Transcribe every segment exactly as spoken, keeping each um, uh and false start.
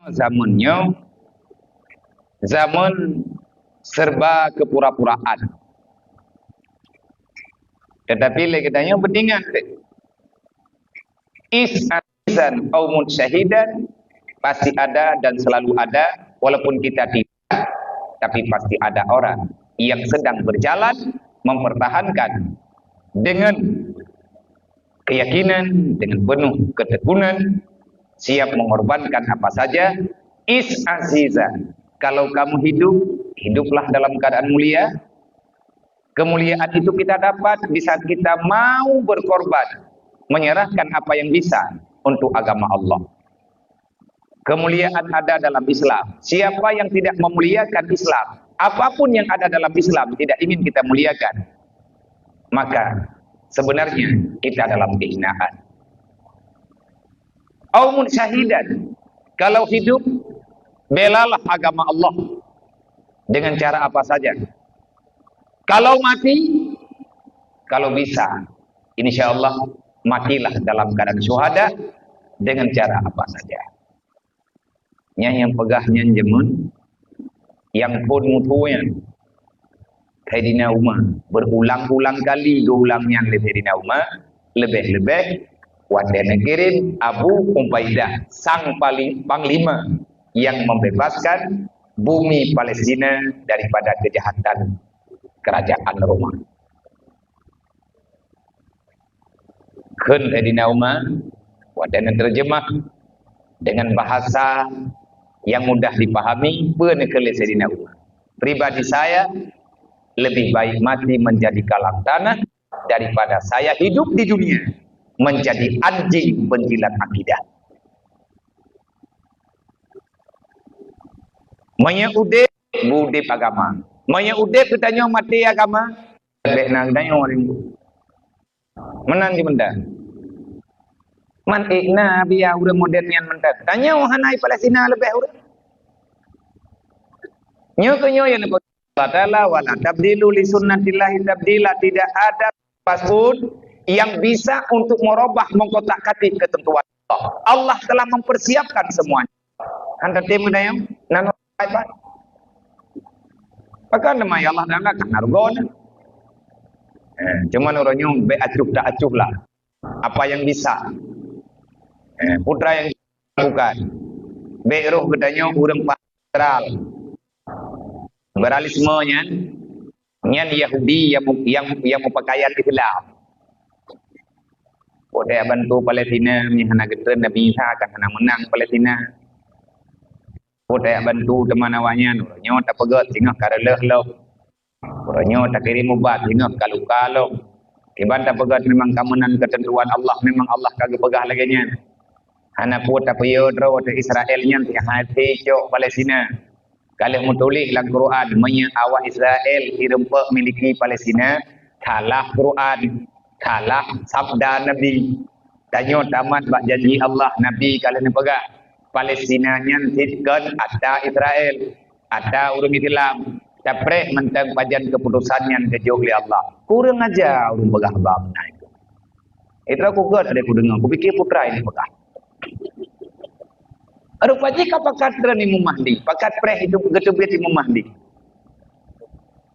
Zaman nyoe, zaman serba kepura-puraan. Tetapi lé geutanyoe beutingat deh. Is azizan au mutsyahidan, pasti ada dan selalu ada, walaupun kita tidak, tapi pasti ada orang yang sedang berjalan mempertahankan dengan keyakinan, dengan penuh ketekunan, siap mengorbankan apa saja. Is aziza, kalau kamu hidup, hiduplah dalam keadaan mulia. Kemuliaan itu kita dapat di saat kita mau berkorban, menyerahkan apa yang bisa untuk agama Allah. Kemuliaan ada dalam Islam. Siapa yang tidak memuliakan Islam, apapun yang ada dalam Islam tidak ingin kita muliakan, maka sebenarnya kita dalam kehinaan. Au mutsyahidan, kalau hidup, belalah agama Allah dengan cara apa saja. Kalau mati, kalau bisa, insya Allah matilah dalam keadaan syuhada dengan cara apa saja. Nyan nyang peugah nyan jameun, nyang phon mutu nyan. Saidina Umar, berulang-ulang kali geuulang nyan lé Saidina Umar, leubeh-leubeh watée neukirém Abu Ubaidah, sang pali-, panglima yang membebaskan bumi Palestina daripada kejahatan kerajaan Roma. Kheun Saidina Umar, watée neuteurjeumah dengan bahasa yang mudah dipahami, peue neukheun lé Saidina Umar. Pribadi saya lebih baik mati menjadi kalang tanah daripada saya hidup di dunia menjadi anjing penjilat akidah. Meunyoe udeb, udeb agama. Meunyoe udeb geutanyoe maté agama, bék na geutanyoe rindu. Meunan cit mantong. Man ék na biya ureuëng modern nyan mantong. Tanyoe hana i Palestina leubeh ureuëng. Nyoe keuh nyoe nyang Allah Taala, "Wa la tabdilu li sunnatillahi tabdila." Tidak ada pun yang bisa untuk merubah, mengkotak-katik ketentuan Allah. Allah telah mempersiapkan semuanya. Hana tem geutanyoe, nan Pakon nama ya Allah Taala kan hargona. Eh, cuman uroe nyoe bék acuh tak acuh lah. Apa yang bisa. Eh, putra yang lakukan. Bék roh geutanyoe ureuëng liberal. Liberalisme nyan, nyan Yahudi yang mu-, yang, yang meupakaian Islam. Peue bantu Palestina, mi hana geutreun Nabi Isa kan hana meunang Palestina. Peue bantu teuma awaknyan, uroe nyoe tapeugét singoh ka reuloh lom. Uroe nyoe takirém ubat singoh ka luka lom. Kiban tapeugét memang ka meunan keuteuntuan Allah, memang Allah ka geupeugah lagée nyan. Hana peue tapeuyue droe teuh Israel nyan teuh hai teuh cok Palestina. Ka lheueh meutuléh lam Quran, meunyoe awak Israel ireumpok miliki Palestina, salah Quran, salah sabda Nabi. Tanyoe tamat bak janji Allah, Nabi ka lheueh neupeugah, Palestina nyan cit kon ata Israel, ata ureuëng Islam. Tapreh mantong pajan keuputosan nyan geujok lé Allah. Kureueng aja ureuëng peugah haba meunan. Itu aku gét ada kudengar, kupikir putra ini peugah. Rupa jih ka pakat treun Imam Mahdi, pakat preh itu geuteubiet Imam Mahdi.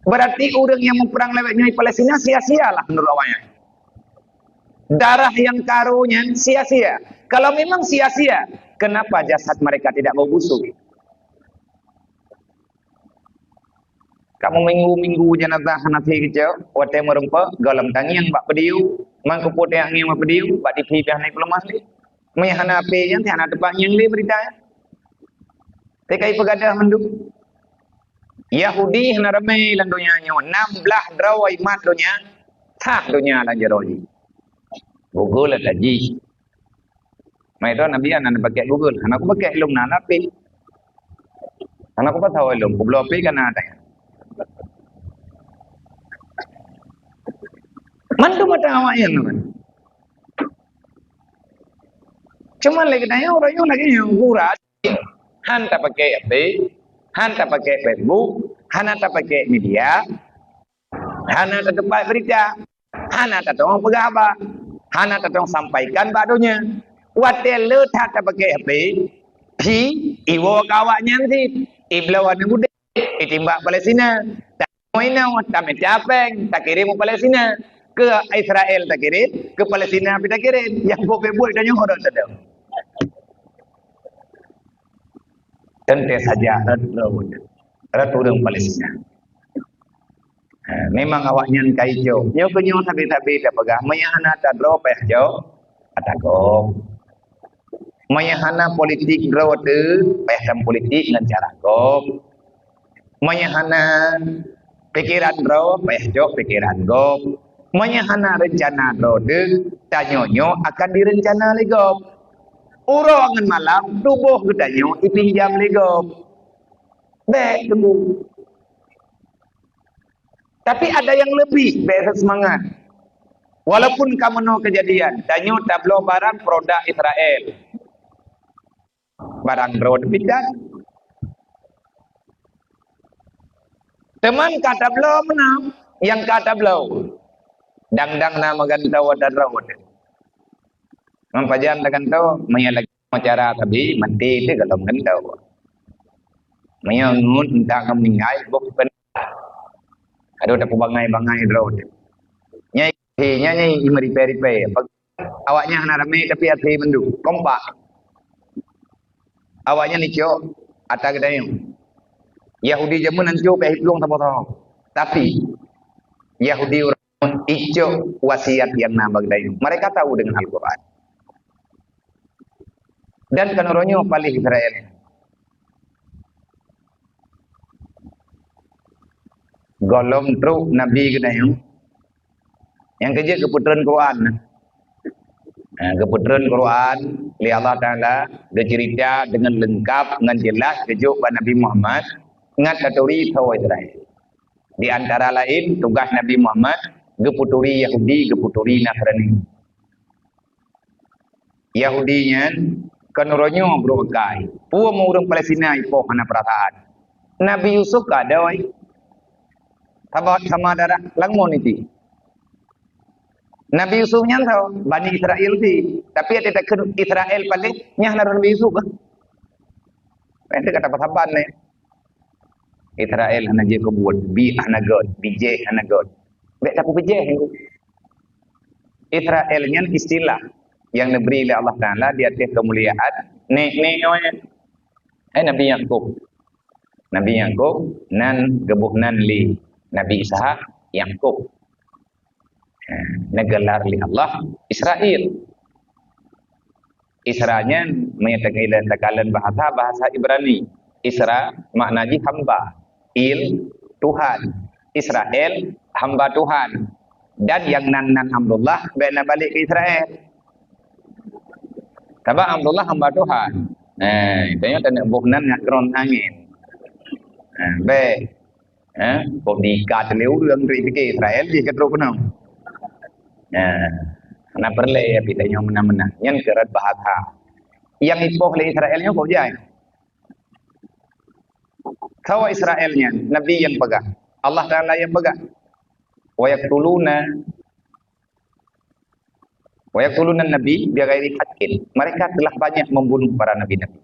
Berarti ureuëng yang muprang lewat nyoe Palestina sia-sia lah menurut awaknyan. Darah yang karu nyan sia-sia. Kalau memang sia-sia, kenapa jasad mereka tidak bau busuk? Kamoe minggu-minggu jenazah hana seuhi geucok, watée meureumpok, gohlom tangieng bak peudiyueng, mangkupot tangieng bak peudiyueng, bak T V pih hana ipeuleumah lé. Meunyoe hana H P nyan, hana teumpat ngieng lé beurita nyan. Teuka ipeugadôh mandum. Yahudi hana ramé lam donya nyoe, nam blaih droe imat donya, sah donya lam jaroe jih. Google ata jih. Mai droe Nabi hana pakai Google, hana kupakek lom na H P. Hana kupasau lom, kubloe H P kana ata. Mandum ata awaknyan tu kan. Cuman lé geutanyoe ureuëng nyoe lagée nyoe urat. Han tapakai H P, han tapakai Facebook, hana tapakai media, hana tateupat beurita, hana tatong peugah haba, hana tatong sampaikan bak donya. Watée le that tapakai H P, Ji iwoe keu awaknyan cit, ibloe aneuk udeb, itimbak Palestina. Tamoe inoe, tamita péng, takirém u Palestina. Keu Israel takirém, keu Palestina pih takirém. Nyang buet-buet tanyoe rot teuh. Teuntée saja rot, rot, rot ureuëng Palestina. Ha, memang awaknyan ka icok. Nyoe keuh nyoe sabe-sabe tapeugah, meunyo hana tadroe payah jok ata gob. Meunyo hana politik droe teuh, payah tam politik ngon cara gob. Meunyo hana pikeran droe, payah jok pikeran gob. Meunyo hana reuncana droe teuh, tanyoe nyoe akan direuncana lé gob. Uroe ngon malam tuboh geutanyoe ipinjam lé gob. Bék teunggu. Tapi ada yang lebih, bék seumangat. Walaupun ka meunoe keujadian, tanyoe tabloe barang produk Israel. Barang droe teupikat. Teuma ka tabloe meunan, nyang ka tabloe. Dang-dang na meugantoe ata droe. Ngon pajan tagantoe, meunyo lagée cara sabe, maté teuh gohlom gantoe. Meunyo ngon entak ngon meuninggai, boh Aduh, tapeubangai-bangai droe. Nyai, he, nyai, nyai, imeuripée-ripée. Awaknyan hana ramé, tapi até mandum. Kompak. Awaknyan icok ata geutanyoe. Yahudi jameun hancô pih plueng saboh-saboh. Tapi, Yahudi ureuëng icok wasiat nyang na bak geutanyoe. Mereka tahu dengan Al-Quran. Dan keunoe nyoe paléh Israel. Gohlom trok Nabi geutanyoe nyang keujeuet geupeutreun Quran. Ha, geupeutreun Quran lé Allah Taala, geuceurita deungon leungkab ngon jeulaih geujok bak Nabi Muhammad, ngat taturi tho Israel. Di antara laén tugaih Nabi Muhammad, geupeuturi Yahudi, geupeuturi Nasrani. Yahudi nyan kon uroe nyoe brok kai. Peue meu ureuëng Palestina ipoh hana peurasaan. Nabi Yusuf ka doi. Sama, sama darah langmon iti. Nabi Yusuf nyan tho, Bani Israel ti. Tapi ada takheun Israel paléh, nyan harôh Nabi Yusuf. Itu kata pasaban ni. Israel hana jeuet keu buet, bi hana göt, bijéh hana göt. Bék tapeubijéh. Israel nyan istilah yang neubri lé Allah Taala di ateueh keumuliaan nek-nek nyoe. Hai Nabi Yakub. Nabi Yakub nan geuboh nan lé Nabi Ishak Yakub. Ha, neugelar lé Allah Israel. Isra nyan meunyo takalon bahasa, bahasa Ibrani. Isra makna jih hamba. Il, Tuhan. Israel, hamba Tuhan. Dan nyang nan-nan Abdullah, bék na balek keu Israel. Sabab Abdullah hamba Tuhan. Nah, tanyoe taneuk boh nan nyak kron angén. Nah, bék. Eh, kok diikat lé ureuëng, teupiké Israel jih ka trok keunoe. Nah, hana peureulée tapi tanyoe meunan-meunan. Nyan keurat bahasa. Nyang ipoh lé Israel nyoe kok jai. Sawa Israel nyan, Nabi nyang peugah. Allah Taala nyang peugah. Wa yaqtuluna Wa yaqtuluna nabi bighairi haqqin. Mereka telah banyak membunuh para nabi-nabi.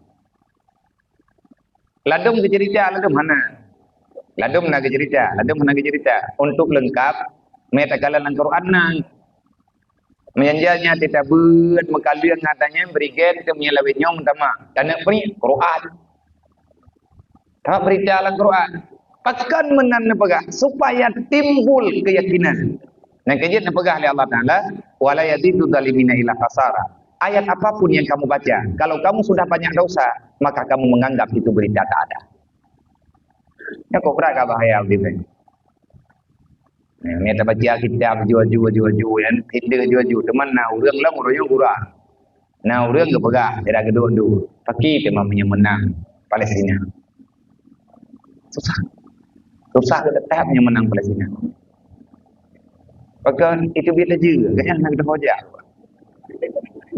Ladum geucerita, ladum hana. Ladum na geucerita, ladum hana geucerita. Untuk lengkap, meutakala lam Quran na. Meunyan janya teutabeuet meukaleueng ngatanya berigen teu meunyan lawét nyoe meutamah. Taneuk peuri Quran. Tamat berita lam Quran. Pakon meunan neupeugah? Supaya timbul keyakinan. Nyang keujeuet neupeugah lé Allah Taala, "Wa la yazidu zalimina illa khasara." Ayat apapun yang kamu baca, kalau kamu sudah banyak dosa, maka kamu menganggap itu berita tak ada. Nyoe kok brat ka bahaya udép. Nah, mita baca kitab ju-ju, ju-ju, ya, hideh ju-ju. Teuma na ureuëng lom ureuëng gura. Na ureuëng geupeugah, sira geuduek-duek, "Pakri teuma meunyoe meunang Palestina?" Susah. Susah geuteutap meunyoe meunang Palestina. Pakon itu biet laju, gobnyan hana geuteupue jak.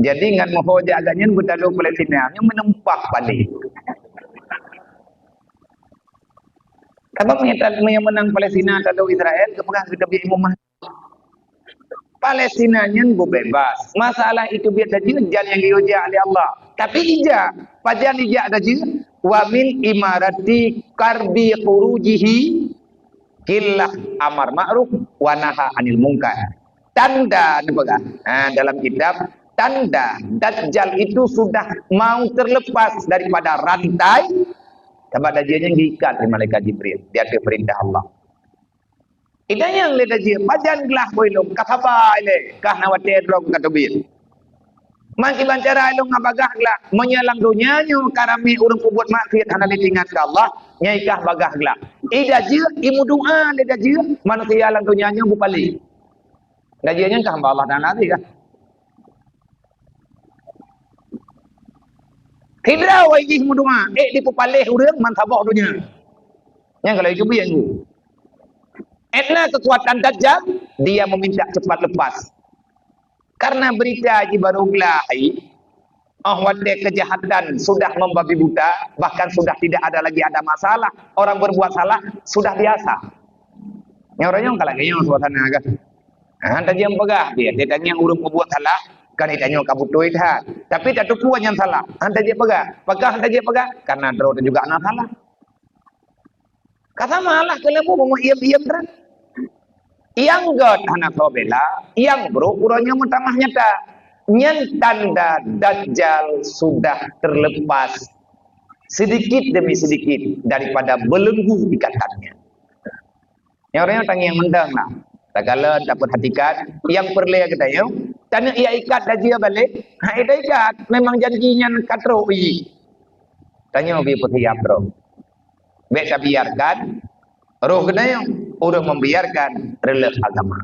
Jadi ngat meuho jak gobnyan beutalo Palestina, nyoe meuneumpah paléh. Sabab meunyoe ta-, meunyoe meunang Palestina talo Israel, geupeugah geuteubiet imeum Palestina nyan beubebas. Masalah itu biet laju jan nyang geuyue jak lé Allah. Tapi ijak, pajan ijak tajak? Wa min imarati karbi khurujihi qillah amar ma'ruf wa naha anil munkar. Tanda neupeugah, ha, dalam kitab, tanda Dajjal itu sudah mau terlepas daripada rantai, sabab tajak nyan diikat lé malaikat Jibril di ateueh peurintah Allah. Itanyong lé tajak, pajan glah boh ilong, ka saba ilée, ka hana watée droe ka teubiet. Man kiban cara ilong ngon bagaih glah, meunyoe lam donya nyoe ka ramé ureuëng peubuet maksiat hana lé teuingat keu Allah, nyan i kah bagaih glah. I tajak, i meudoa lé tajak, manusia lam donya nyoe beupalé. Tajak nyan ka hamba Allah Taala tadi kan. Sidroe wai jih meudoa, ék dipeupalé ureuëng man saboh donya. Nyang kalau itu biang. Etna kekuatan Dajjal, dia meminta cepat lepas. Karena berita ji baru glah hai, oh watée kejahatan sudah membabi buta, bahkan sudah tidak ada lagi ada masalah, orang berbuat salah sudah biasa. Nyang ureuëng nyoe ka lagée nyoe suasana kan. Han tajak peugah dia, dia tanyong ureuëng peubuet salah, kan dia tanyong ka beutôi that. Tapi tateupeue nyang salah, han tajak peugah. Pakon han tajak peugah? Karena droe teuh juga na salah. Ka sama lah keuneuk buet iem-iem ran. Nyang gét hana soe bela, nyang brok uroe nyoe meutamah nyata. Nyan tanda Dajjal sudah terlepas sedikit demi sedikit daripada belenggu ikatannya. Nyang ureuëng nyoe tangieng mantong lah. Takalon, tapeurhatikan, nyang peureulée geutanyoe, taneuk ia ikat tajak balek, hai taikat, memang janji nyan ka trok jih. Tanyoe bie peusiab droe. Bék tabiarkan roh geutanyoe, ureuëng membiarkan reuloh agama.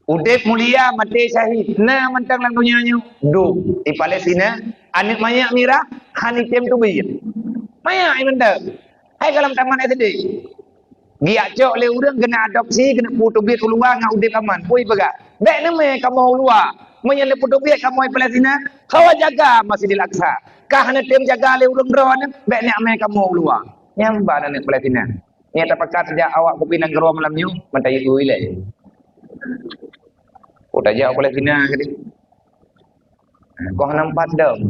Udeb mulia, maté syahid, na mantong lam donya nyoe. Duek di Palestina, aneuëk manyak mirah, han item teubiet. Manyak mantong. Hai ka lam taman S D. Geujak cok lé ureuëng keuneuk adopsi, keuneuk peuteubiet u luwa ngon udeb aman. Peue jipeugah? Bék neumè kamoe u luwa. Meunyoe lé peuteubiet kamoe i Palestina, kawa jaga Masjidil Aqsa. Ka hana tem jaga lé ureuëng droeneuh, bék neumè kamoe u luwa. Nyan ban aneuëk Palestina. Nyan tapakat jak awak kupi nanggroe malam nyoe, mata ibu ilée. Oh, tajak u Palestina keudeh. Ha, kong nampat dong.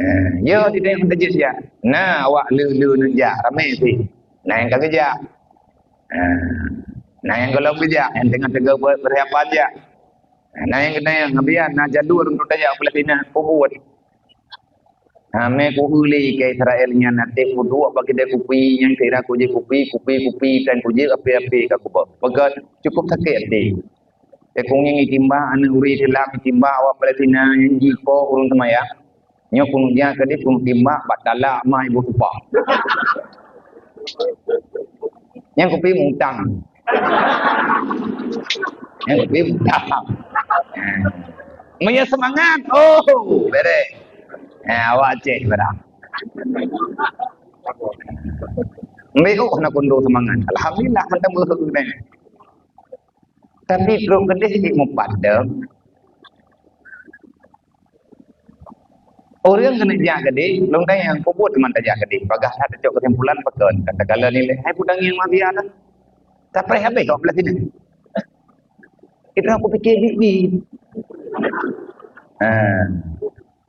Ha, yo, di dayah tajak jak. Na awak le-le neuk jak, ramé pih. Na nyang ka geujak. Ha, na nyang gohlom geujak, nyang teungoh-teungoh ber-, persiapan jak. Ha, na nyang keunong, abian na jalur untuk tajak u Palestina, peubuet. Ha, mé kuhuli keu Israel nyan, até kuduek bak keude kupi, nyang kira kujeuet kupi, kupi, kupi, tan kujeuet api-api ka kuba. Peugah cukup sakét até. Teuh kungieng itimbak, aneuëk ureuëng Islam itimbak awak Palestina nyang jih po ureuëng seumayang. Nyoe keuneuk jak keudeh keuneuk timbak bak talak ma ibu tupah. Nyang kupi mutang. Nyang kupi mutang. Meunyoe seumangat, oh, bereh. Eh, awak cek barang. Meuh na kondom seumangat. Alhamdulillah, mantong beuh. Tapi trok keudeh di mupadam. Ureuëng keuneuk jak keudeh, lôn tanyong, peue buet teuma tajak keudeh? Bagaih that tacok keusimpulan pakon. Katakanlah nilai, hai peue tangieng mafia dah. Tapi habéh kau belah sini. Itu aku fikir bit-bit. Ha.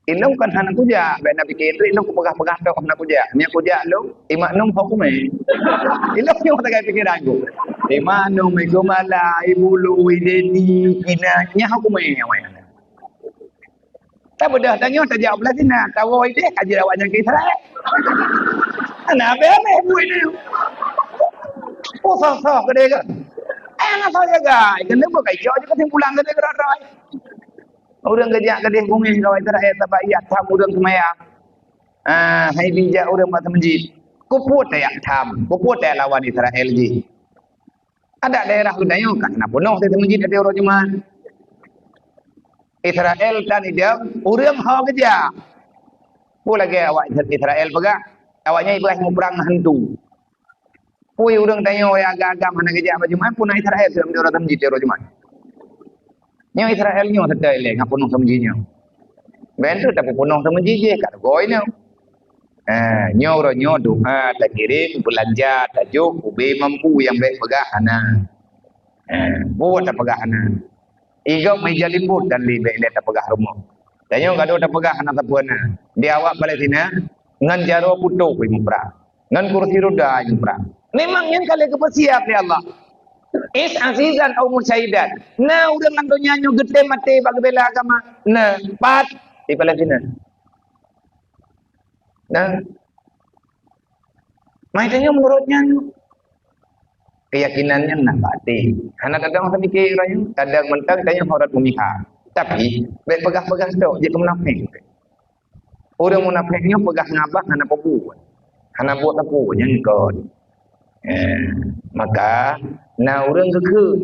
Ilong kan hana kujak, bèk na pikir, ilong kupeugah-peugah tok hana kujak. Nyan kujak lôn, imak nong hok kumé. Ilong nyoe tagai pikiran ku. Imak nong, Mega Mala, Ibulu, Ideni, Ina, nyan hok kumé awai. Tapi dah tanyoe tajak belah sina, tawoe ideh ka jeuet awak nyan ke Israel. Hana abéh-abéh buet nyoe. Oh, soh-soh keudeh kan. Eh, hana soh jaga. Kena buka icok je kesimpulan keudeh keudroe-droe. Ureuëng geujak keudeh bungéh keu Israel sabab jak tham ureuëng seumayang. Ah, hai bijak ureuëng bak meuseujid. Kupeue tajak tham, kupeue tajak lawan Israel jih. Adak daerah geutanyoe ka na peunoh teuh meuseujid ateueh uroe Jumat. Israel tan idong, ureuëng ho geujak. Peue lagèe awak Israel peugah, awaknyan ibarat muprang hantu. Pui ureuëng tanyoe nyang agam-agam hana geujak bak Jumat, pun na Israel seuram di uroe meuseujid di uroe Jumat. Nyoe Israel nyoe seutôt ilée ngon peunoh meuseujid nyoe. Ben tu tapi peunoh meuseujid jih ka teugoe nyoe. Ha, nyoe uroe nyoe doa takirém, beulanja tajok, ubé mampu nyang bèk peugah hana. Ha, buet tapeugah hana. Igok meja limbot dan lé bèk lé tapeugah rumoh. Tanyoe gadoh tapeugah hana sapeue na. Di awak Palestina, ngon jaroe putôh imeum prang. Ngon kursi roda imeum prang. Memang nyan ka lheueh geupeusiap lé Allah. Is azizan au musyaidan. Na ureuëng lam donya nyoe geutem maté bak geubela agama? Na, pat di Palestina. Nah, mai tanyoe meunurot nyan, keuyakinan nyan na bak até. Hana tadong seumike rayu, tadong mantong tanyoe horot mumiha. Tapi, bék peugah-peugah tok jeuet keu munafék. Ureuëng munafék nyoe peugah ngon abah hana peue-peue. Hana buet sapeue nyan kon. Eh, maka na ureuëng geukheun.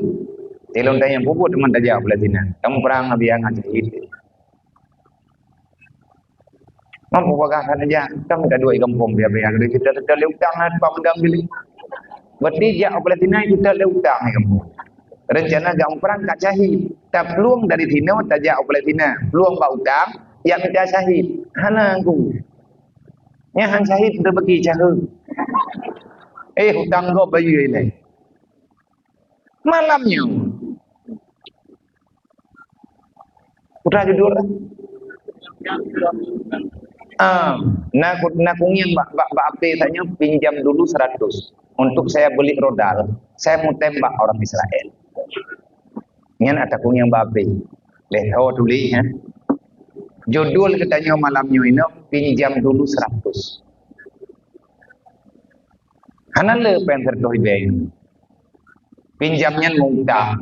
Tilong tanyoe peubuet teuma tajak Palestina. Tam prang biang até. Mampu bagah saja, kan minta duit gampông biar-biar kita tetap lé utang lah sebab pedang gili. Berarti jak Palestina kita lé utang ni gampông. Rencana jak perang kat syahid. Taplueng dari sini tajak Palestina. Peluang bak utang, jak minta syahid. Hana aku. Nya han syahid rezeki syahid. Eh, utang kau bayu ini. Malam nyoe. Putra judul. Ah, na ku, na kungieng bak, bak, bak ape tanyoe pinjam dulu seratus untuk saya beli rodal, saya mau tembak orang Israel. Nyan ata kungieng bak ape. Leh ho tulis, ha. Judul geutanyoe malam nyoe inoe pinjam dulu seratus. Hana le péng seratus ribèe. Pinjam nyan mengutang.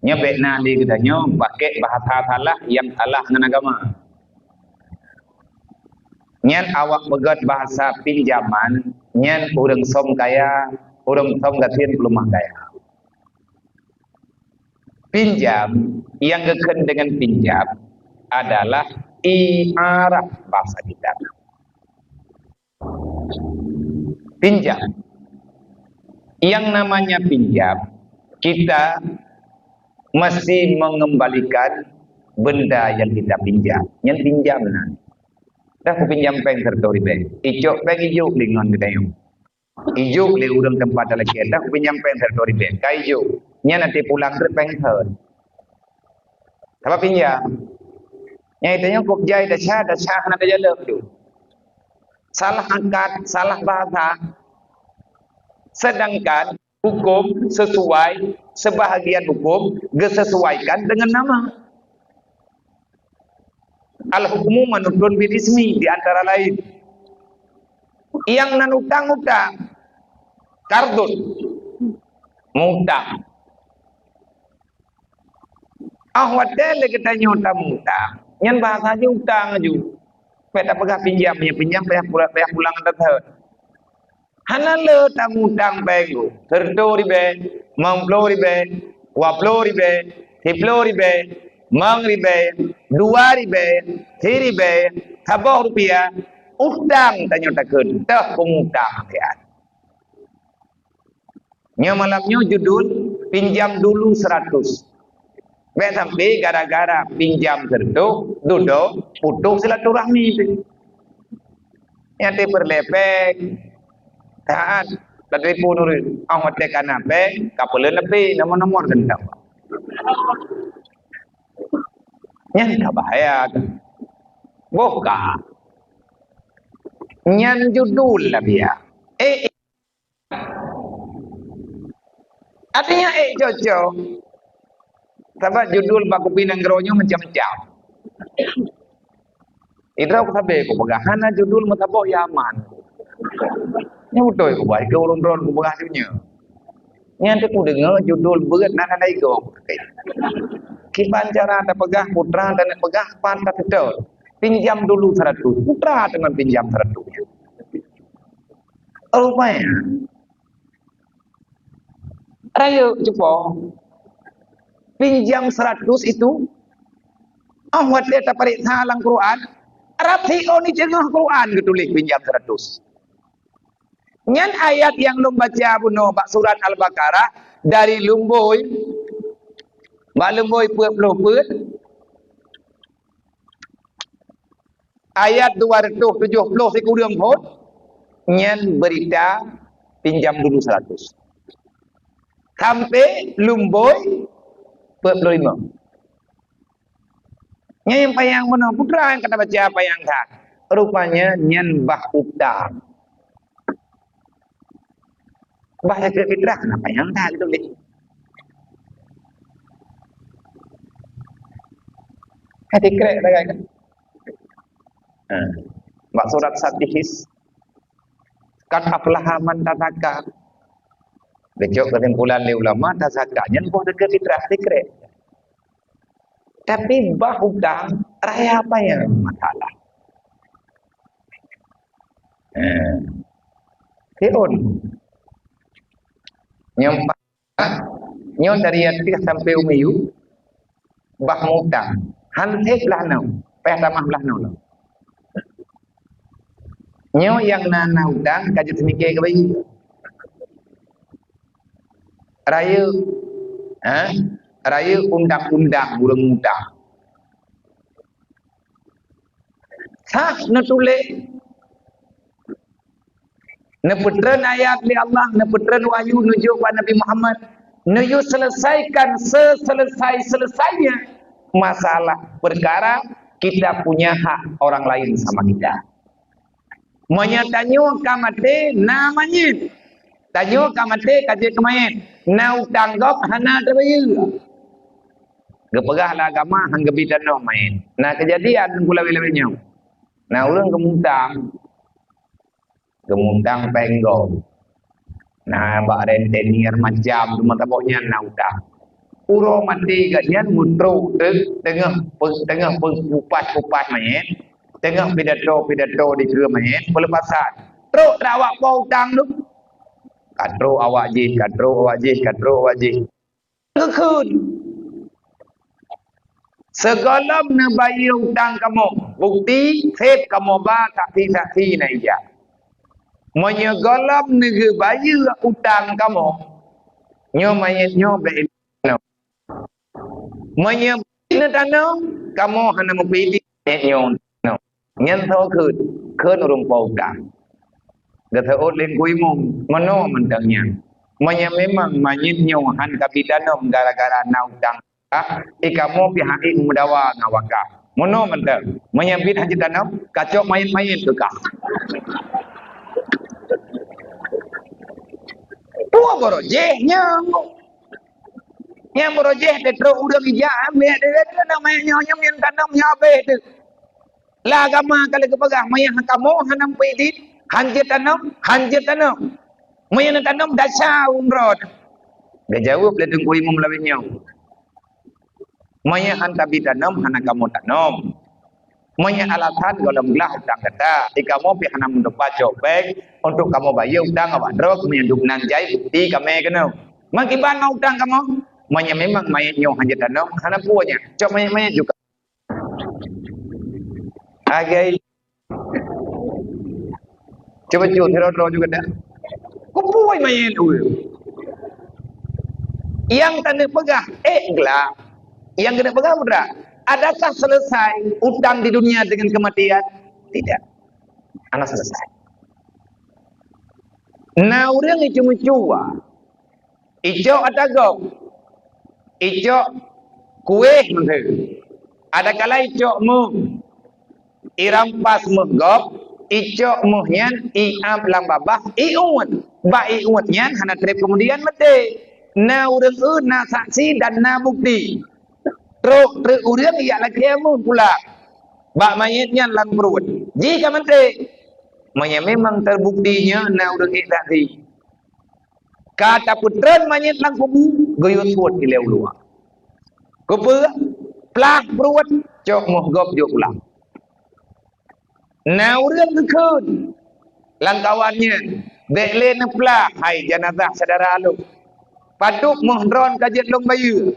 Nyoe bék na lé geutanyoe pakai bahasa salah nyang salah ngon agama. Nyan awak peugét bahasa pinjaman, nyan ureuëng som kaya, ureuëng som gasien peuleumah kaya. Pinjam, nyang geukheun deungon pinjam adalah i'arah bahasa kita. Pinjam. Yang namanya pinjam, kita mesti mengembalikan benda yang kita pinjam. Nyan pinjam na. Dah kupinjam péng seratus ribèe. Icok péng ijok lingon geutanyoe. Ijok lé ureuëng teumpat talakée, dah kupinjam péng seratus ribèe. Ka ijok. Nyan até pulang treuk péng thon. Sabab pinjam. Nyang itu nyoe kok jai desya, desya hana tajalok tu. Salah angkat, salah bahasa. Sedangkan hukum sesuai, sebahagian hukum gesesuaikan dengan nama. Al-hukmu manutun bil ismi, di antara lain. Nyang nan utang-utang, kardun, mutang. Ah, watée lé geutanyoe tamutang, nyan bahasa jih utang aju. Bék tapeugah pinjam, ya pinjam payah pula, payah pulang teuteuet. Hana le tamutang péng, seratus ribèe, limong ploh ribèe, dua ploh ribèe, siploh ribèe, limong ribèe, dua ribèe, siribèe, saboh rupiah, utang tanyoe takheun, teuh peungutang, ya. Nyoe malam nyoe judul pinjam dulu seratus. Bék sampai gara-gara pinjam seratus, dudoe putus silaturahmi tu. Nyang teupeureulee péng, taát, tatelepon ureuëng, oh watée kana péng, ka peuleueh neupé nomor-nomor geundang. Nyan ka bahaya tu. Boh ka. Nyan judul lah biya. Eh, Artinya, eh, cocok. Sabab judul bak kupi nanggroe nyoe macam-macam. Idroe ku sabe ku peugah, hana judul meusaboh ya aman. Nyoe beutôi ku buat, ke ureuëng droen ku peugah dunia. Nyan teuku deungoe judul beuet nan hana igoe ku keukai. Kiban cara tapeugah, putra dan peugah, pan taseutôt. Pinjam dulu seratus. Putra teungon pinjam seratus. Rupanya, Rayeuk cupo. Pinjam seratus itu, ah, watée tapareksa lam Quran, rab siôn iceungoh Quran geutuléh pinjam seratus. Nyan ayat nyang lôn baca bunoe bak surat Al-Baqarah dari lumbôi, bak lumbôi peuet ploh peuet, ayat dua ratus tujuh puluh sikureueng phon, nyan beurita pinjam dulu seratus. Sampai lumbôi peuet ploh lima. Nyan nyang panyang bunoe, peue teuma nyang ka tabaca panyang that. Rupanya nyan bah utang. Bah zakeuet fitrah, na panyang that geutuléh. Ka dikrek sagai kan? Ha. Bak surat Sabihis, "Qad aflaha man tazakka." Geucok keusimpulan lé ulama, tazakka nyan boh zakeuet fitrah, dikrek. Tapi bah utang, raya panyang masalah. Eh. Siôn. Nyang Nyoe dari ateueh sampoe u miyueb, bah mutang. Han sép blah noe, payah tamah blah noe lom. Nyoe nyang na, na utang, ka jeuet seumiké keu bayeue. Rayeuk, ha? Rayeuk undang-undang ureuëng mutang. Sah neutuléh. Neupeutreun ayat lé Allah, neupeutreun wahyu neujok bak Nabi Muhammad, neuyue selesaikan seselesai-selesaina masalah perkara kita punya hak orang lain sama kita. Meunyoe tanyoe ka maté, na manyét. Tanyoe ka maté, ka jeuet keu manyét. Na utang gob hana teubayeue. Geupeugah lé agama han geubi tanoh manyét. Na keujadian ulawée-lawée nyoe. Na ureuëng geumutang, geumutang péng gob. Na bak rentenir macam teuma saboh nyan na utang. Uroe maté gobnyan meutrok teuk teungoh pe-, teungoh pe-, kupas-kupas manyét, teungoh pidato-pidato dikeue manyét, peulepasan. Trok teuk awak po utang tu. Ka trok awak jih, ka trok awak jih, ka trok awak jih. Geukheun. Sigohlom neubayeue utang kamoe, bukti sép kamoe ba saksi-saksi na ija. Meunyoe gohlom neugeubayeue utang kamoe, nyoe manyét nyoe bék tanoh. Meunyoe neutanoh, kamoe hana meupidik manyét nyoe tanoh. Nyan soe kheun? Kheun ureuëng po utang. Geuseuôt lé Teungku Imum, meunoe mantong nyan. Meunyoe memang manyét nyoe han ka bi tanom gara-gara na utang, ah, i kamoe pih hana meudawa ngon wakaf. Meunoe mantong. Meunyoe biet han jitanom, kacok manyét-manyét keu kah. Peue barô jih nyang. Nyang barô jih teutrok ureuëng ija, ambek dia, dia, dia, na manyét nyoe, nyoe nyang tanom nyoe habéh teuh. Lam agama ka lheueh geupeugah, meunyoe kamoe hana meupidik, han jeuet tanom, han jeuet tanom. Meunyoe neutanom, desya ureuëng droe. Geujaweueb lé Teungku Imum lawét nyoe, "Meunyoe han tabi tanom, hana kamoe tanom. Meunyoe alasan gohlom glah utang gata, di kamoe pih hana meutupat cok péng untuk kamoe bayeue utang awak droe, meunyoe duek nan jai bukti kamé keunoe. Meukiban ngon utang kamoe, meunyoe memang manyét nyoe han jeuet tanom, hana peue nyan, cok manyét-manyét juga." Agai. Cuba cu, sidroe-droe juga dah. Kupuai manyét ureuëng. Nyang taneuk peugah, eh, glak. Nyang keuneuk peugah, putra, adakah selesai utang di dunia dengan kematian? Tidak. Hana selesai. Na ureuëng icu-micu, icok ata gob, icok kueh meuheueh. Adakala icok méuh, irampas méuh gob, icok méuh nyan iab lam babah, iuet. Bak iuet nyan hana treb keumudian maté. Na ureuëng eu, na saksi dan na bukti. Trok treuk ureuëng ijak lakée méuh pula bak manyét nyan lam pruet. Jih ka maté. Meunyoe memang teubukti nyoe na ureuëng ék saksi, ka tapeutreun manyét lam kubu, geuyue suet ilée u luwa. Keupeue? Plah pruet, cok méuh gob jok pulang. Na ureuëng geukheun lam kawan nyan, "Bék lé neuplah, hai janazah syedara lôn. Padub méuh droen ka jeuet lôn bayeue.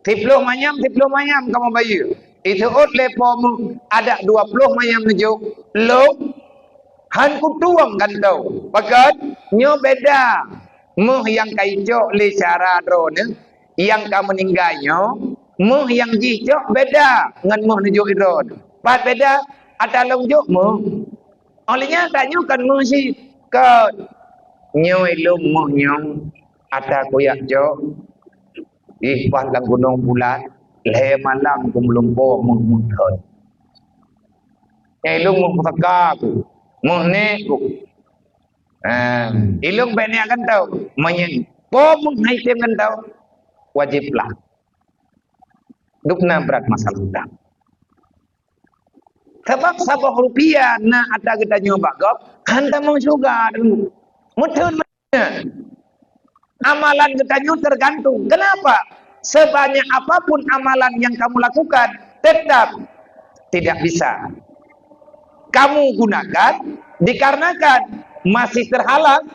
Siploh manyam, siploh manyam kamoe bayeue." Iseuôt lé po méuh, adak dua ploh manyam neujok, lôn han kutueng gantoe. Pakon? Nyoe beda méuh nyang ka icok lé syedara droeneuh nyang ka meuninggai nyoe, méuh nyang jih cok beda ngon méuh neujok droeneuh. Pat beda? Ata lôn jok méuh. Óh lheueh nyan tanyoe kon méuh cit. Kon. Nyoe lôn méuh nyoe ata kujak cok. Ih, paih lam gunong bulat. Lhèe malam ku meulumpoe meuh-meuh thon. Nyang ilôn meuh pusaka ku, meuh nèk ku. Ha, ilôn bèk nèk gantoe. Meunyoe po meuh hai tem gantoe, wajéb lah. Dubna brat masalah utang. Sabab saboh rupiah na atra geutanyoe bak gob, han tamong syeuruga teungku. Meutheun meunan. Amalan geutanyoe tergantung. Kenapa? Sebanyak apapun amalan yang kamu lakukan, tetap tidak bisa kamu gunakan dikarenakan masih terhalang.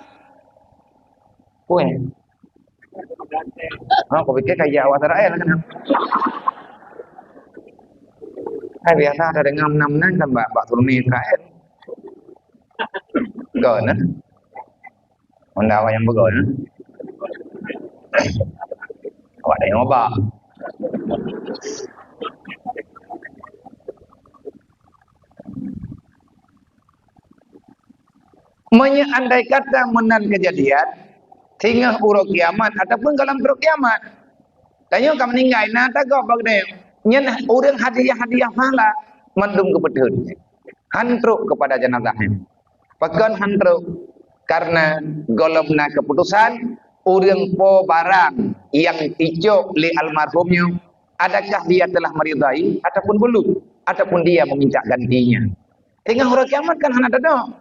Kue. Ha, aku pikir kayak awak Israel kan. Hai, biasa ada dengar menang-menang kan bak, bak turun Israel. Gana. Honda awak yang begon. Awak ada yang ubah. Meunyoe andai kata meunan keujadian, singoh uroe kiamat ataupun goh lom trok kiamat, tanyoe ka meuninggai, na tagob bak geutanyoe. Nyan ureuëng hadiah-hadiah pahala mandum geupeutheun. Han trok keupada jeunazah nyan. Pakon han trok? Karena goh lom na keuputosan, ureuëng po barang nyang icok lé almarhum nyoe, adakah dia telah meridai ataupun belum, ataupun dia meminta gantinya. Singoh uroe kiamat kan hana teudoe.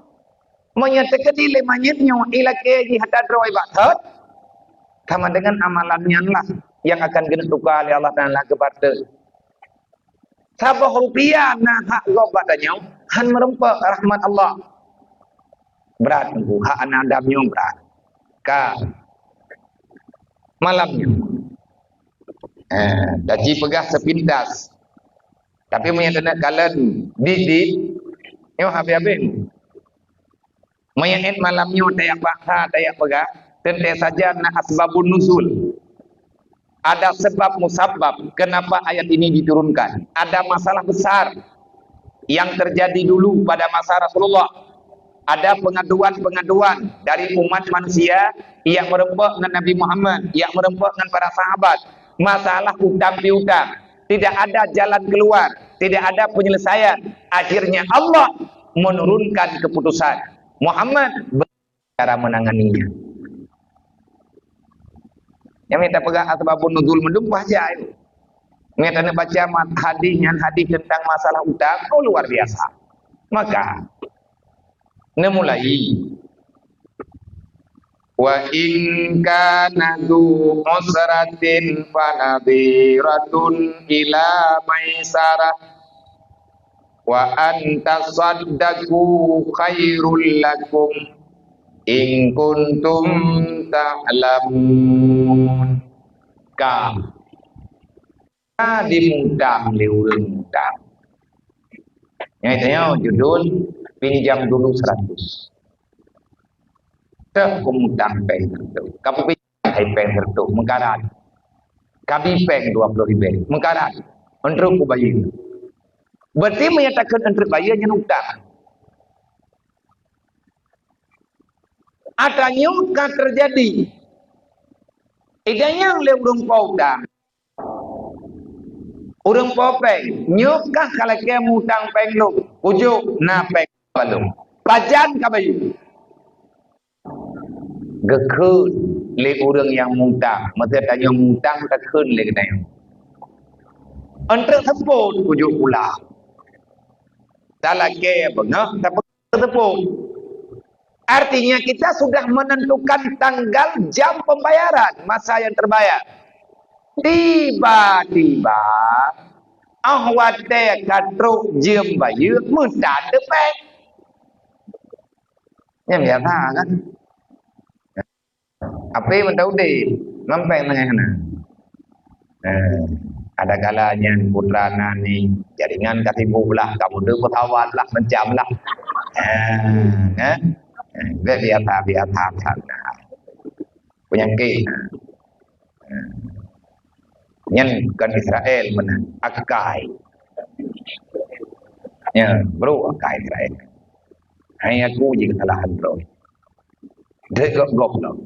Meunyoe teukeudi lé manyét nyoe ilakée jih atra droe bak thot, sama dengan amalan nyan lah nyang akan geuneuk tuka lé Allah Taala keu barteuh. Saboh rupiah na hak gob bak tanyoe, han meureumpok rahmat Allah. Brat teungku, hak aneuk Adam nyoe brat. Ka malam nyoe. Eh, taji peugah sepintas. Tapi meunyoe taneuk kalon dit-dit, nyoe habéh-habéh. Meunyoe ét malam nyoe tajak paksa, tajak peugah, teuntée saja na asbabun nuzul. Ada sebab musabab kenapa ayat ini diturunkan. Ada masalah besar yang terjadi dulu pada masa Rasulullah. Ada pengaduan-pengaduan dari umat manusia yang meureumpok ngon Nabi Muhammad, yang meureumpok ngon para sahabat. Masalah utang piutang. Tidak ada jalan keluar, tidak ada penyelesaian. Akhirnya Allah menurunkan keputusan. Muhammad cara menanganinya. Nyang mita peugah asbabun nuzul mandum bah jai. Mita neubaca mat-, hadis nyan hadis tentang masalah utang, oh, luar biasa. Maka, neumulai. Wa in kana dzu usratin fanadhiratun ila maisarah. Wa an tasaddaqu khairul lakum in kuntum ta'lamun. Ka. Ka dimutang lé ureuëng mutang. Nyang tanyoe judul pinjam dulu seratus. Teuh kumutang péng seratus. Kapeubi hai péng seratus, meukarat. Kabi péng dua puluh ribèe, meukarat. Euntrok kubayeue. Berarti meunyo takheun euntrok bayeue nyan utang. Atra nyoe ka teujadi. Idanyang lé ureuëng po utang. Ureuëng po péng, nyoe kah ka lakée mutang péng lôn, kujok na péng balong. Pajan kabayeue? Geukheun lé ureuëng nyang mutang, meusé tanyoe mutang takheun lé geutanyoe. Eunteuk seupôt kujok pulang. Talakée beungoh, tapeugah seupôt. Artinya kita sudah menentukan tanggal jam pembayaran, masa yang terbayar. Tiba-tiba, oh watée ka trok jeuem bayeue, meutan teupéng. Nyan biasa kan? Api meuta udeb, mampeng teungoh na. Eh, ada kala nyan putra na ni, jaringan ka sibuk lah, ka meuteupeusawan lah, macam lah. Eh, eh, eh, biasa, biasa, biasa. Penyakit. Eh. Nyan bukan Israel meunan, akai. Ya, bro, akai Israel. Hai aku je kesalahan bro. Dek gok-gok no.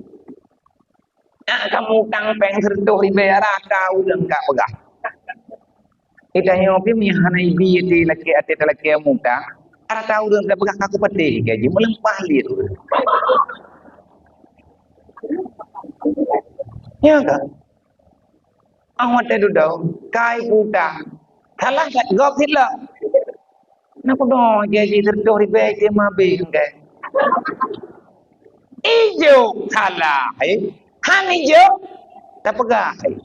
Nak kamu utang péng seratus ribèe raka uleng ka peugah. Kita nyoe pih meuhana ibi até lakée, até talakée muda. Ada tahu ureuëng ka peugah aku peuteh gaji meuleumpah liet. Ya kan? Awak teh dudoe, kai puta. Salah kat gob sila. Nak kudo gaji seratus ribu je mabeh engkai. Ijo salah, eh. Han ijo, tapeugah, eh.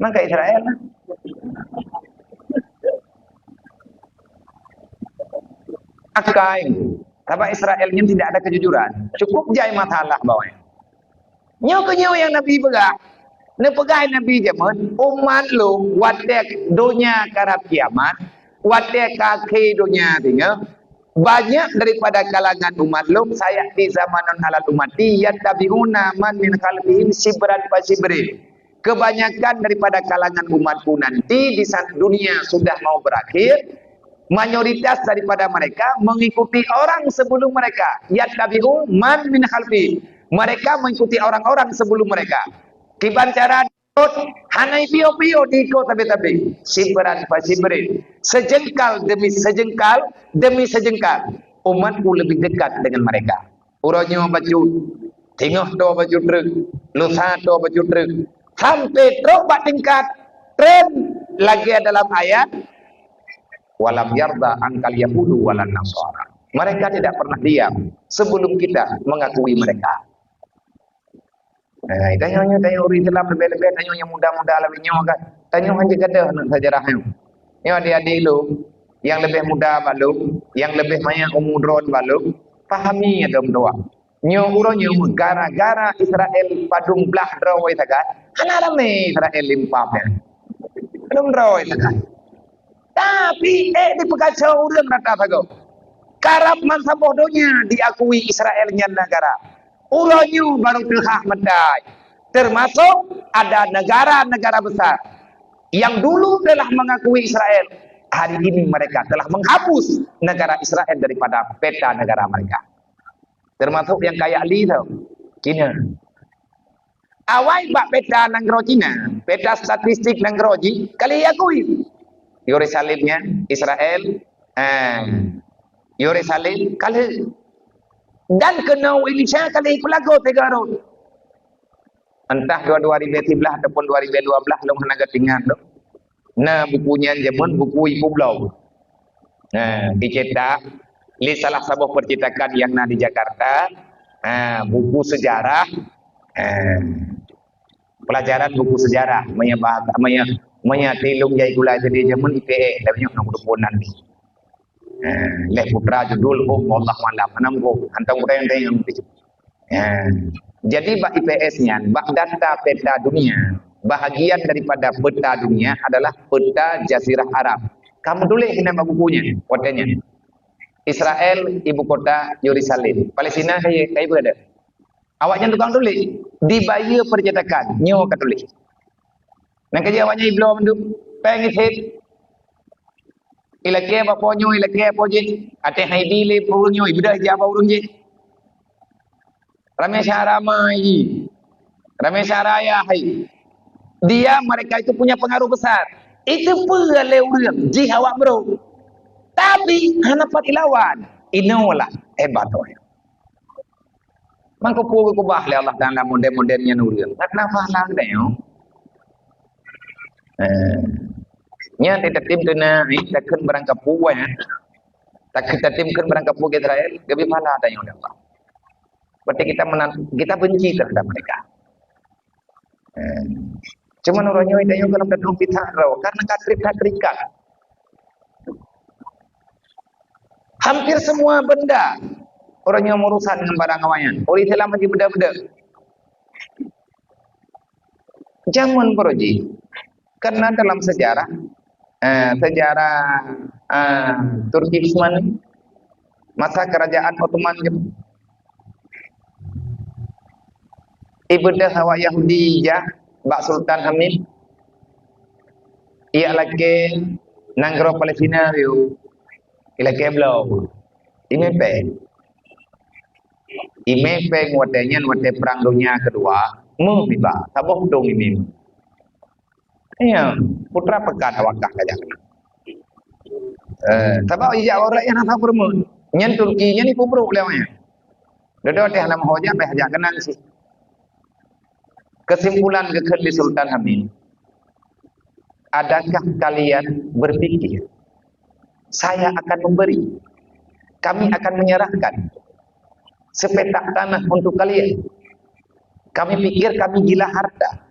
Maka Israel lah. Akai, sabab Israel nyan tidak ada kejujuran. Cukup jai masalah bawai. Nyoe keuh nyoe nyang Nabi peugah. Neupeugah Nabi jameun, umat lôn watée donya karab kiamat, watée ka akhé donya singoh, banyak daripada kalangan umat lôn, sayati zamanun ala ummati yattabi'una man min khalfihim shibran fa shibrin. Kebanyakan daripada kalangan umatku nanti di saat dunia sudah mau berakhir, mayoritas daripada mereka mengikuti orang sebelum mereka. Yattabi'u man min khalfi. Mereka mengikuti orang-orang sebelum mereka. Kiban cara hana piôh-piôh diikot tabe-tabe. Sibran fa sibrin. Sejengkal demi sejengkal, demi sejengkal. Umatku lebih dekat dengan mereka. Uroe nyoe bacut, singoh toe bacut treuk, lusa toe bacut treuk, sampai trok bak tingkat treun lagée dalam ayat, "Walam yarda angkal yahudu walan nasara." Mereka tidak pernah diam sebelum kita mengakui mereka. Nah, tanyoe nyoe, tanyoe ureuëng Islam leubeh-leubeh tanyoe nyang muda-muda lagée nyoe kan. Tanyoe hana gadoh aneuk sejarah nyoe. Nyoe adik-adik lôn, nyang leubeh muda bak lôn, nyang leubeh manyak umu droen bak lôn, pahami ya dom doa. Nyoe uroe nyoe gara-gara Israel padum blah droe sagai, hana ramé Israel limpah nyan. Padum droe sagai. Tapi ék dipeukaco ureuëng rata sagoe. Karab bansaboh donya diakui Israel nyan negara. Uroe nyoe barô teuhah meutai. Termasuk ada negara-negara besar yang dulu telah mengakui Israel. Hari ini mereka telah menghapus negara Israel daripada peta negara mereka. Termasuk nyang kaya li tu, Cina. Awai bak peta nanggroe Cina, peta statistik nanggroe jih ka lheueh akui. Yerusalem nyan, Israel, eh, Yerusalem ka lheueh. Dan keunoe Indonesia ka lheueh peulagoe tiga rot. Entah dua, dua ribu sebelas ataupun dua ribu dua belas, lôn hana geutingat lom. Na buku nyan jameun buku Ibu Bloe. Ha, dicetak lé salah saboh percetakan nyang na di Jakarta. Ha, buku sejarah. Ha, pelajaran buku sejarah. Meunyo bahasa, meunyo, meunyo tilung jai gulai tadi jameun I P S, dan nyoe na keureumpun nan. Ha, leh putra judul Hom Allah Malam. Anam Hom. Hantong kurang tengok. Ya. Jadi bak I P S nyan, bak data peta dunia, bahagian daripada peta dunia adalah peta Jazirah Arab. Kamu tulis di nama bukunya, watée nyan. Israel ibu kota Yerusalem. Palestina kaya, kaya berada. Awak nyan tukang tulis. Dibayar percetakan. Nyoe ka tulis. Nang kerja awak nyan ibloe mandum. Peng isit. Ilakée bak po nyoe, ilakée po jih. Até hai bi lé ureuëng nyoe, ibeudôh ija bak ureuëng jih. Ramé syara mai. Ramé syara ya hai. Dia, mereka itu punya pengaruh besar. Itu peue lé ureuëng jih awak bro. Tapi hana pat ilawan. Inoe lah hebat tu. Mangko peue geukubah lé Allah Taala model-model nyan ureuëng. Karena pahala geutanyoe. Eh. Nyan tatem teuna, eh, takheun barangkapeue, eh. Takheun tatem kheun barangkapeue Israel, geubri pahala tanyoe lé Allah. Berarti kita menan-, kita benci terhadap mereka. Eh. Cuman uroe nyoe tanyoe gohlom teudong pita roh karena ka treb that terikat. Hampir semua benda uroe nyoe urusan ngon barang awaknyan. Ureuëng Islam meuji beda-beda. Jameun baroe jih, karena dalam sejarah, eh, sejarah, eh, Turki Utsmani, masa kerajaan Ottoman, ibeudôh awak Yahudi ijak bak Sultan Hamid, ijak lakée nanggroe Palestina, ilakée bloe, imé péng. Imé péng watée nyan, watée Perang Dunia Kedua, meuh iba, saboh dong imé. Iya, putra peugah awak kah ka jak keunan. Eh, sabab ijak awak rakyat hana peureumeun. Nyan Turki nyan ipubrok lé awak nyan. Dodo teh lam ho jak beh jak keunan sih. Kesimpulan geukheun lé Sultan Hamid, adakah kalian berpikir, "Saya akan memberi, kami akan menyerahkan sepetak tanah untuk kalian. Kami pikir kami gila harta.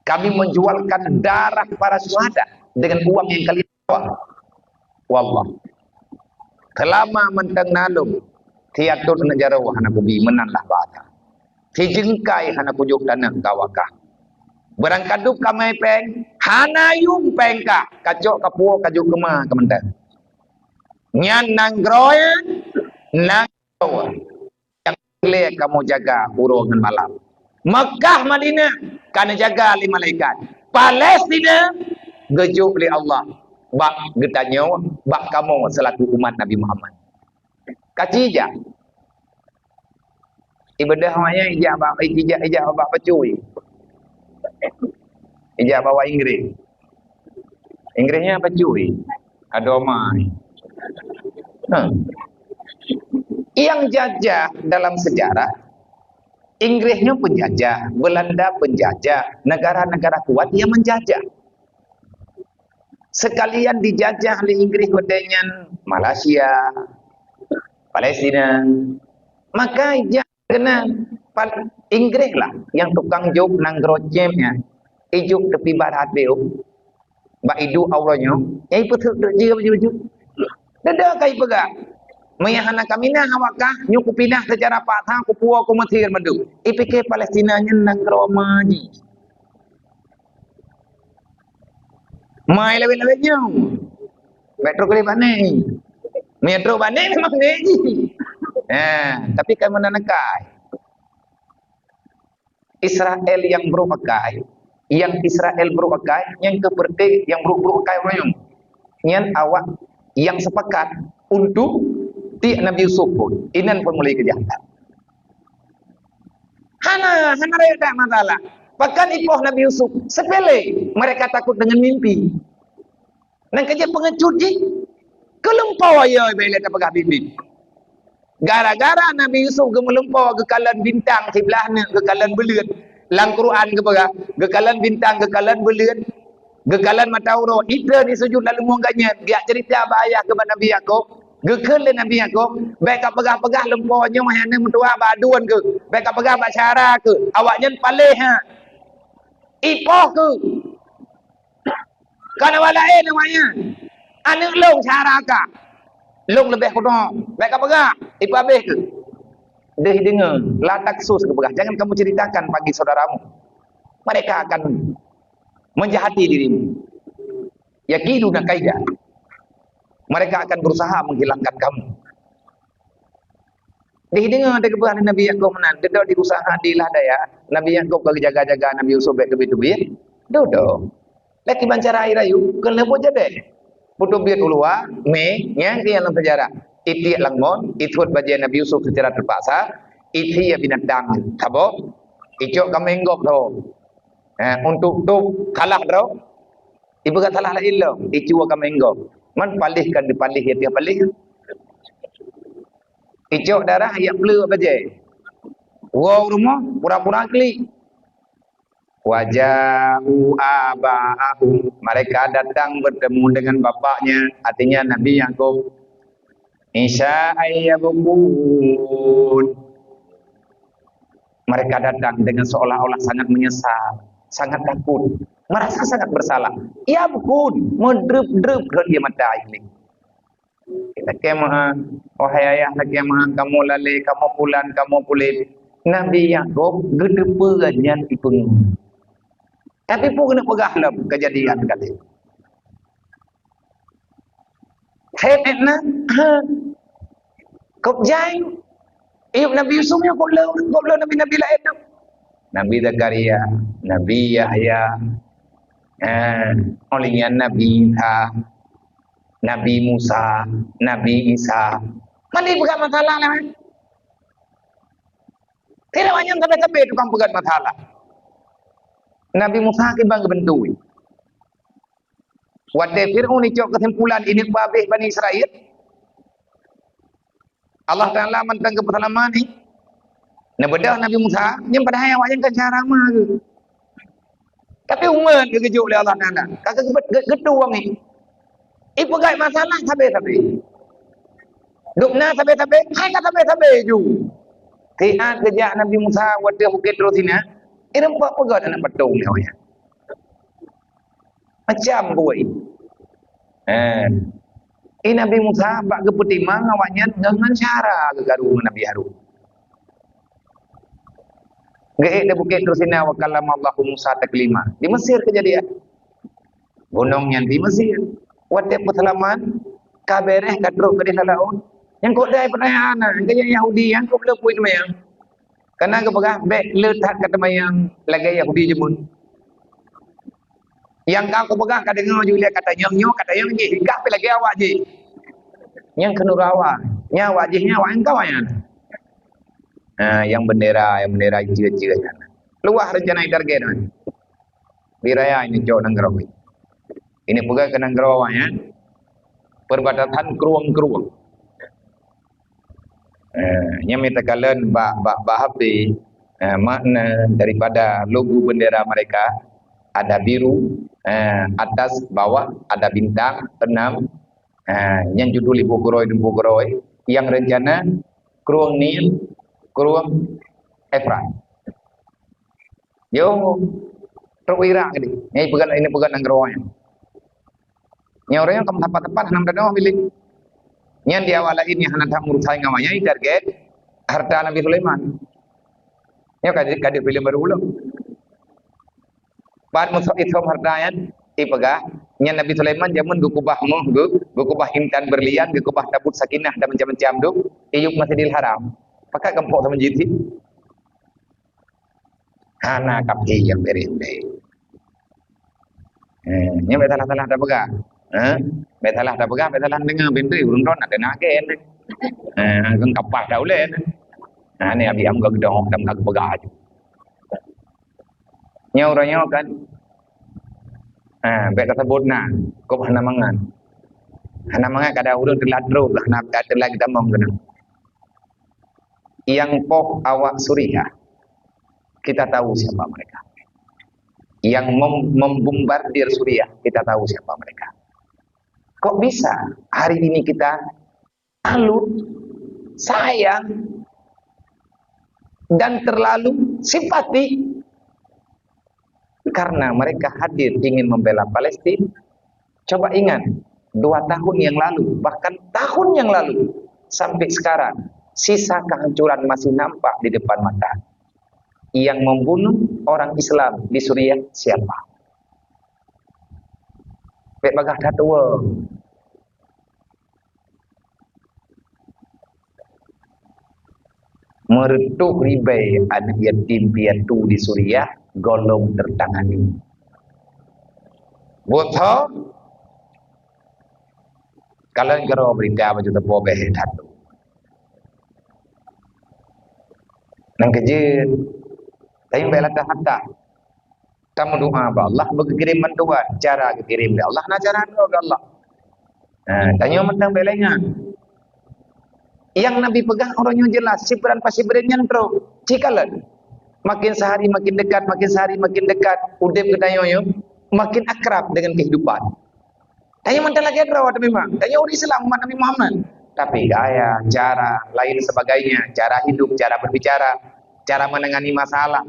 Kami menjualkan darah para syuhada dengan uang yang kalian bawa." Wallah. Seulama mantong na lôn, siatôt aneuk jaroe hana kubi meunan lah basa. Sijeungkai hana kujok taneuk keu awak kah. Beurangkadub kamai péng, hana yuem péng kah, kacok kapuwoe kajok keuma keumantöng. Nyan nanggroe, nanggroe nyang lé kamoe jaga uroe ngon malam. Meukah, Madinah ka neujaga lé malaikat. Palestina geujok lé Allah bak geutanyoe, bak kamoe seulaku umat Nabi Muhammad. Kaci ijak. Ibadah awaknyan ijak bak, ijak, ijak bak pacui. Ijak bak Inggris. Inggris nyan pacui. Adoe mai. Ha. Yang jajah dalam sejarah, Inggris nyan penjajah, Belanda penjajah, negara-negara kuat yang menjajah. Sekalian dijajah lé Inggris watée nyan Malaysia, Palestina. Maka ijak keunan Pal-, Inggris lah nyang tukang jok nanggroe Cem nyan. Ijok tepi barat beu. Bak iduek awak nyoe, nyang ipeuteuk-teuk jih baju-baju. Dada ka ipeugah, "Meunyo hana kaminah awak kah, nyoe kupinah seucara paksa, kupuwoe ku Mesir mandum." Ipike Palestina nyan nanggroe ma jih. Mai lawét-lawét nyoe. Bèk trok lé bak nèk. Meunyo trok bak nèk memang nèk jih. Ha, tapi kan meunan akai. Israel nyang brok akai, nyang Israel brok akai, nyang keupeureuté nyang brok-brok akai ureueng nyoe. Nyan awak nyang sepakat untuk tiek Nabi Yusuf phôn. Inan phôn mulai keujahatan. Hana, hana rayeuk that masalah. Bahkan ipoh Nabi Yusuf sepele, mereka takut dengan mimpi. Nang keujeuet peungeucut jih, keuleumpoe ya bèk lé tapeugah biet-biet. Gara-gara Nabi Yusuf geumeulumpoe geukalon bintang siblaih neuk geukalon buleuen. Lam Quran geupeugah, geukalon bintang, geukalon buleuen, geukalon mata uroe, iteun di sujud lam leumueng ganyét, geujak ceurita bak ayah geuh bak Nabi Yakub. Geukheun lé Nabi Yakub, "Bèk kapeugah-peugah lumpoe nyoe hai aneuk meutuwah bak aduen keuh, bèk kapeugah bak syedara keuh, awaknyan paléh ha. Ipoh keuh." Kana awak laén awaknyan. Aneuk lôn syedara kah. Lôn leubeh keudroe. Bèk kapeugah, ipeuhabéh keuh. Deuh deungoe, la taksus geupeugah, jangan kamu ceritakan bagi saudaramu. Mereka akan menjahati dirimu. Yakiduna kaida. Mereka akan berusaha menghilangkan kamu. Deuh deungoe teukeubah lé Nabi Yakub meunan, dudoe diusaha dilah daya. Nabi Yakub ka geujaga-jaga Nabi Yusuf bèk teubiet-teubiet. Dudoe. Lé kiban cara rayu, keu leumbot jadeh. Putôh biet u luwa, mé, nyan keuh nyang lam sejarah. Itiek lam ngon, ithôt bajèe Nabi Yusuf secara terpaksa, ithie binatang, saboh, icok kaméng gob tho. Eh, untuk tôb salah droe, ipeugah salah laén lom, icue kaméng gob. Man paléh kan dipaléh, ya tiep paléh. Icok darah, ya pleuk bajèe. Woe u rumoh, pura-pura klik. Wa ja'u aba'ahum, mereka datang bertemu dengan bapaknya, artinya Nabi Yakub. Isya'an yabkun. Mereka datang dengan seolah-olah sangat menyesal, sangat takut, merasa sangat bersalah. Yabkun, meudreup-dreup rhot ie mata akhé. Lakèe meu'ah, wahai ayah, lakèe meu'ah, kamoe lalè, kamoe pulan, kamoe pulen. Nabi Yakub geuteupeue nyan ipeungeuh. Tapi peue keuneuk peugah lom keujadian kali. Thèb na, ha. Kôb jai, Ayub Nabi Yusuf nyoe kôb lôn, kôb lôn nabi-nabi laén tu. Nabi Zakaria, Nabi Yahya, eh, óh lheueh nyan Nabi Isa, Nabi Musa, Nabi Isa. Mandi peugah masalah lah. Tidak banyak sampai-sampai tukang peugah masalah. Nabi Musa kiban geubeutôi. Watée Fir'aun icok keusimpulan ineuk peuhabéh Bani Israel, Allah Taala mantong geupeuseulamat ni. Neubeudôh Nabi Musa, nyan padahai awaknyan kan cara ma geuh. Tapi umat geuh geujok lé Allah Taala. Ka geu-, geu-, geutueng ni. Ipeugét masalah sabe-sabe. Dubna sabe-sabe, hai ka sabe-sabe ju. Siat geujak Nabi Musa watée Bukét Tursina, ireumpok peugét aneuk patong lé awaknyan. Macam bui. Eh. I Nabi Musa bak geupeutimang awaknyan ngon, ngon syara geugaru ngon Nabi Harun. Geuék di Bukét Tursina, wa kallamallahu Musa taklima. Di Mesir keujadian. Gunong nyan di Mesir. Watée peuseulamat, ka béréh ka trok keudéh lam laôt. Nyang kok dai peutanyaan na, nyang keu Yahudi nyang kok le pui teuma nyang. Kana geupeugah bék le that ka teumayang lagée Yahudi jameun. Nyang ka kupeugah ka deungoe ju lé ka tanyong nyoe, ka tanyong jih, ka pi lagée awak jih. Nyang keuneuk awak, nyang awak jih nyan awak nyang kawan nyan. Ha, nyang bendera, nyang bendera jeuet-jeuet nyan. Luwah rencana target nyan. Di raya ini cok nanggroe. Ini peugah ke nanggroe awak nyan. Perbatasan krueng-krueng. Eh, nyan mita kalon bak, bak, bak H P, eh, makna daripada logo bendera mereka, ada biru, eh, atas, bawah, ada bintang, enam. Eh, nyan judul Ibu Guroi, Ibu Guroi. Yang rencana Krueng Nil, Krueng Efrat. Yo, trok Irak tadi. Ini peugah, ini peugah nanggroe nyan. Nyan ureuëng nyang ka meusapat-sapat hana meutanoh bilék. Nyan di awak laén nyang hana that urusan ngon awak nyan, target harta Nabi Sulaiman. Nyoe ka, ka di filem baru ulang. Pat musoh isom harta nyan, ipeugah, nyan Nabi Sulaiman jameun geukubah moh, geu-, geukubah intan berlian, geukubah tabut sakinah dan macam-macam tu, iyup Masjidil Haram. Pakat gampok sama jiti. Hana kaphé nyang beri udai. Eh, nyan bék salah-salah tapeugah. Eh, bék salah tapeugah, bék salah deungoe, bintui ureuëng droe nak deungoe agen. Eh, kan kapah dah ulée. Nah, ni abi am gak gedong dan gak peugah aju. Nyoe ureuëng nyoe kan. Eh, bék tasebut na, kok hana mangat. Hana mangat kada ureuëng teulat trok, hana teulat kita mong kena. Yang poh awak Suriah, kita tahu siapa mereka. Yang mem-, membombardir Suriah, kita tahu siapa mereka. Kok bisa hari ini kita terlalu sayang dan terlalu simpati? Karena mereka hadir ingin membela Palestina. Coba ingat, dua tahun yang lalu, bahkan tahun yang lalu, sampai sekarang, sisa kehancuran masih nampak di depan mata. Yang membunuh orang Islam di Suriah siapa? Bék bagah that tuwo. Meureutoh ribée aneuëk yatim piatu di Suriah gohlom teutangani. Buet ho? Kalon keudroe beurita baju teupobeh that. Nyang keujeuet, tanyoe bék latah-latah. Tameudoa bak Allah, beugeukirém bantuan. Cara geukirém lé Allah, na cara droe bak Allah. Ha, tanyoe mantong bék lé nyan. Nyang Nabi peugah uroe nyoe jelas, sibran pasibran nyan trok. Cikalon. Makin sehari makin dekat, makin sehari makin dekat. Udeb geutanyoe nyoe makin akrab dengan kehidupan. Tanyoe mantong lagée droe teuh memang. Tanyoe ureuëng Islam umat Nabi Muhammad. Tapi gaya, cara, lain sebagainya, cara hidup, cara berbicara, cara menangani masalah.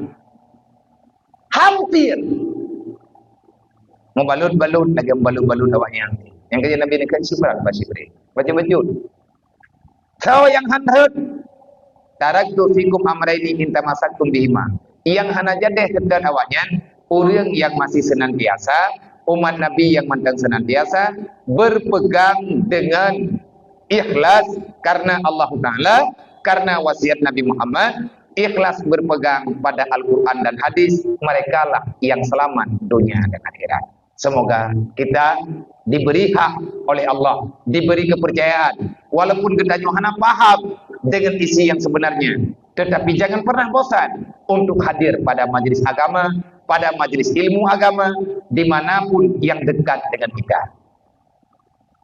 Hampir meubalot-balot lagée meubalot-balot awaknyan. Nyang keu Nabi ni kan sibran pasibran. Bacut-bacut. Soe nyang han rhot, "Taraktu fikum amraini in tamasaktum bihima." Nyang hana jadeh keudroe awaknyan, ureuëng nyang masih senantiasa, umat Nabi nyang mantong senantiasa berpegang dengan ikhlas karena Allah Taala, karena wasiat Nabi Muhammad, ikhlas berpegang pada Al-Quran dan hadis, merekalah yang selamat dunia dan akhirat. Semoga kita diberi hak oleh Allah, diberi kepercayaan, walaupun geutanyoe hana paham dengan isi yang sebenarnya, tetapi jangan pernah bosan untuk hadir pada majelis agama, pada majlis ilmu agama di mana pun yang dekat dengan kita.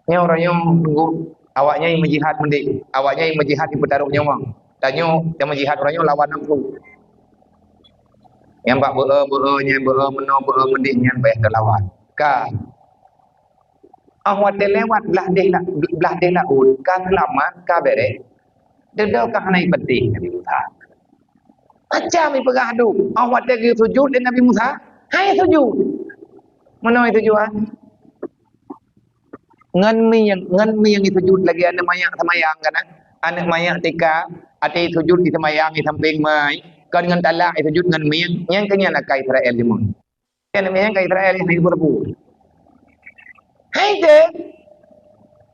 Nyoe uroe nyoe tunggu, awak nyan meujihad meudeh, awak nyan meujihad jipeutaroh nyawöng. Tanyoe nyang meujihad uroe nyoe lawan nafsu. Nyang bak beu-e, beu-e, nyang beu-e meunoe, beu-e meudeh nyan payah teulawan. Ka. Oh watèe lewat blah deh la-, blah deh laôt, ka seulamat, ka bèrèh. Dudoe ka hana penting Nabi Musa. Macam ipeugah dum, oh watèe geusujud lé Nabi Musa, hai sujud. Meunoe sujud, ha? Ngon mieng, ngon mieng sujud lagèe aneuk manyak seumayang kan, ha? Aneuk manyak tika, até sujud di seumayang di sampéng mai, kon ngon talak sujud ngon mieng, nyan keuh nyan akai Israel jimeuet. Nyan namanya ka Israel nyang hana geupeurepu. Hai teuh,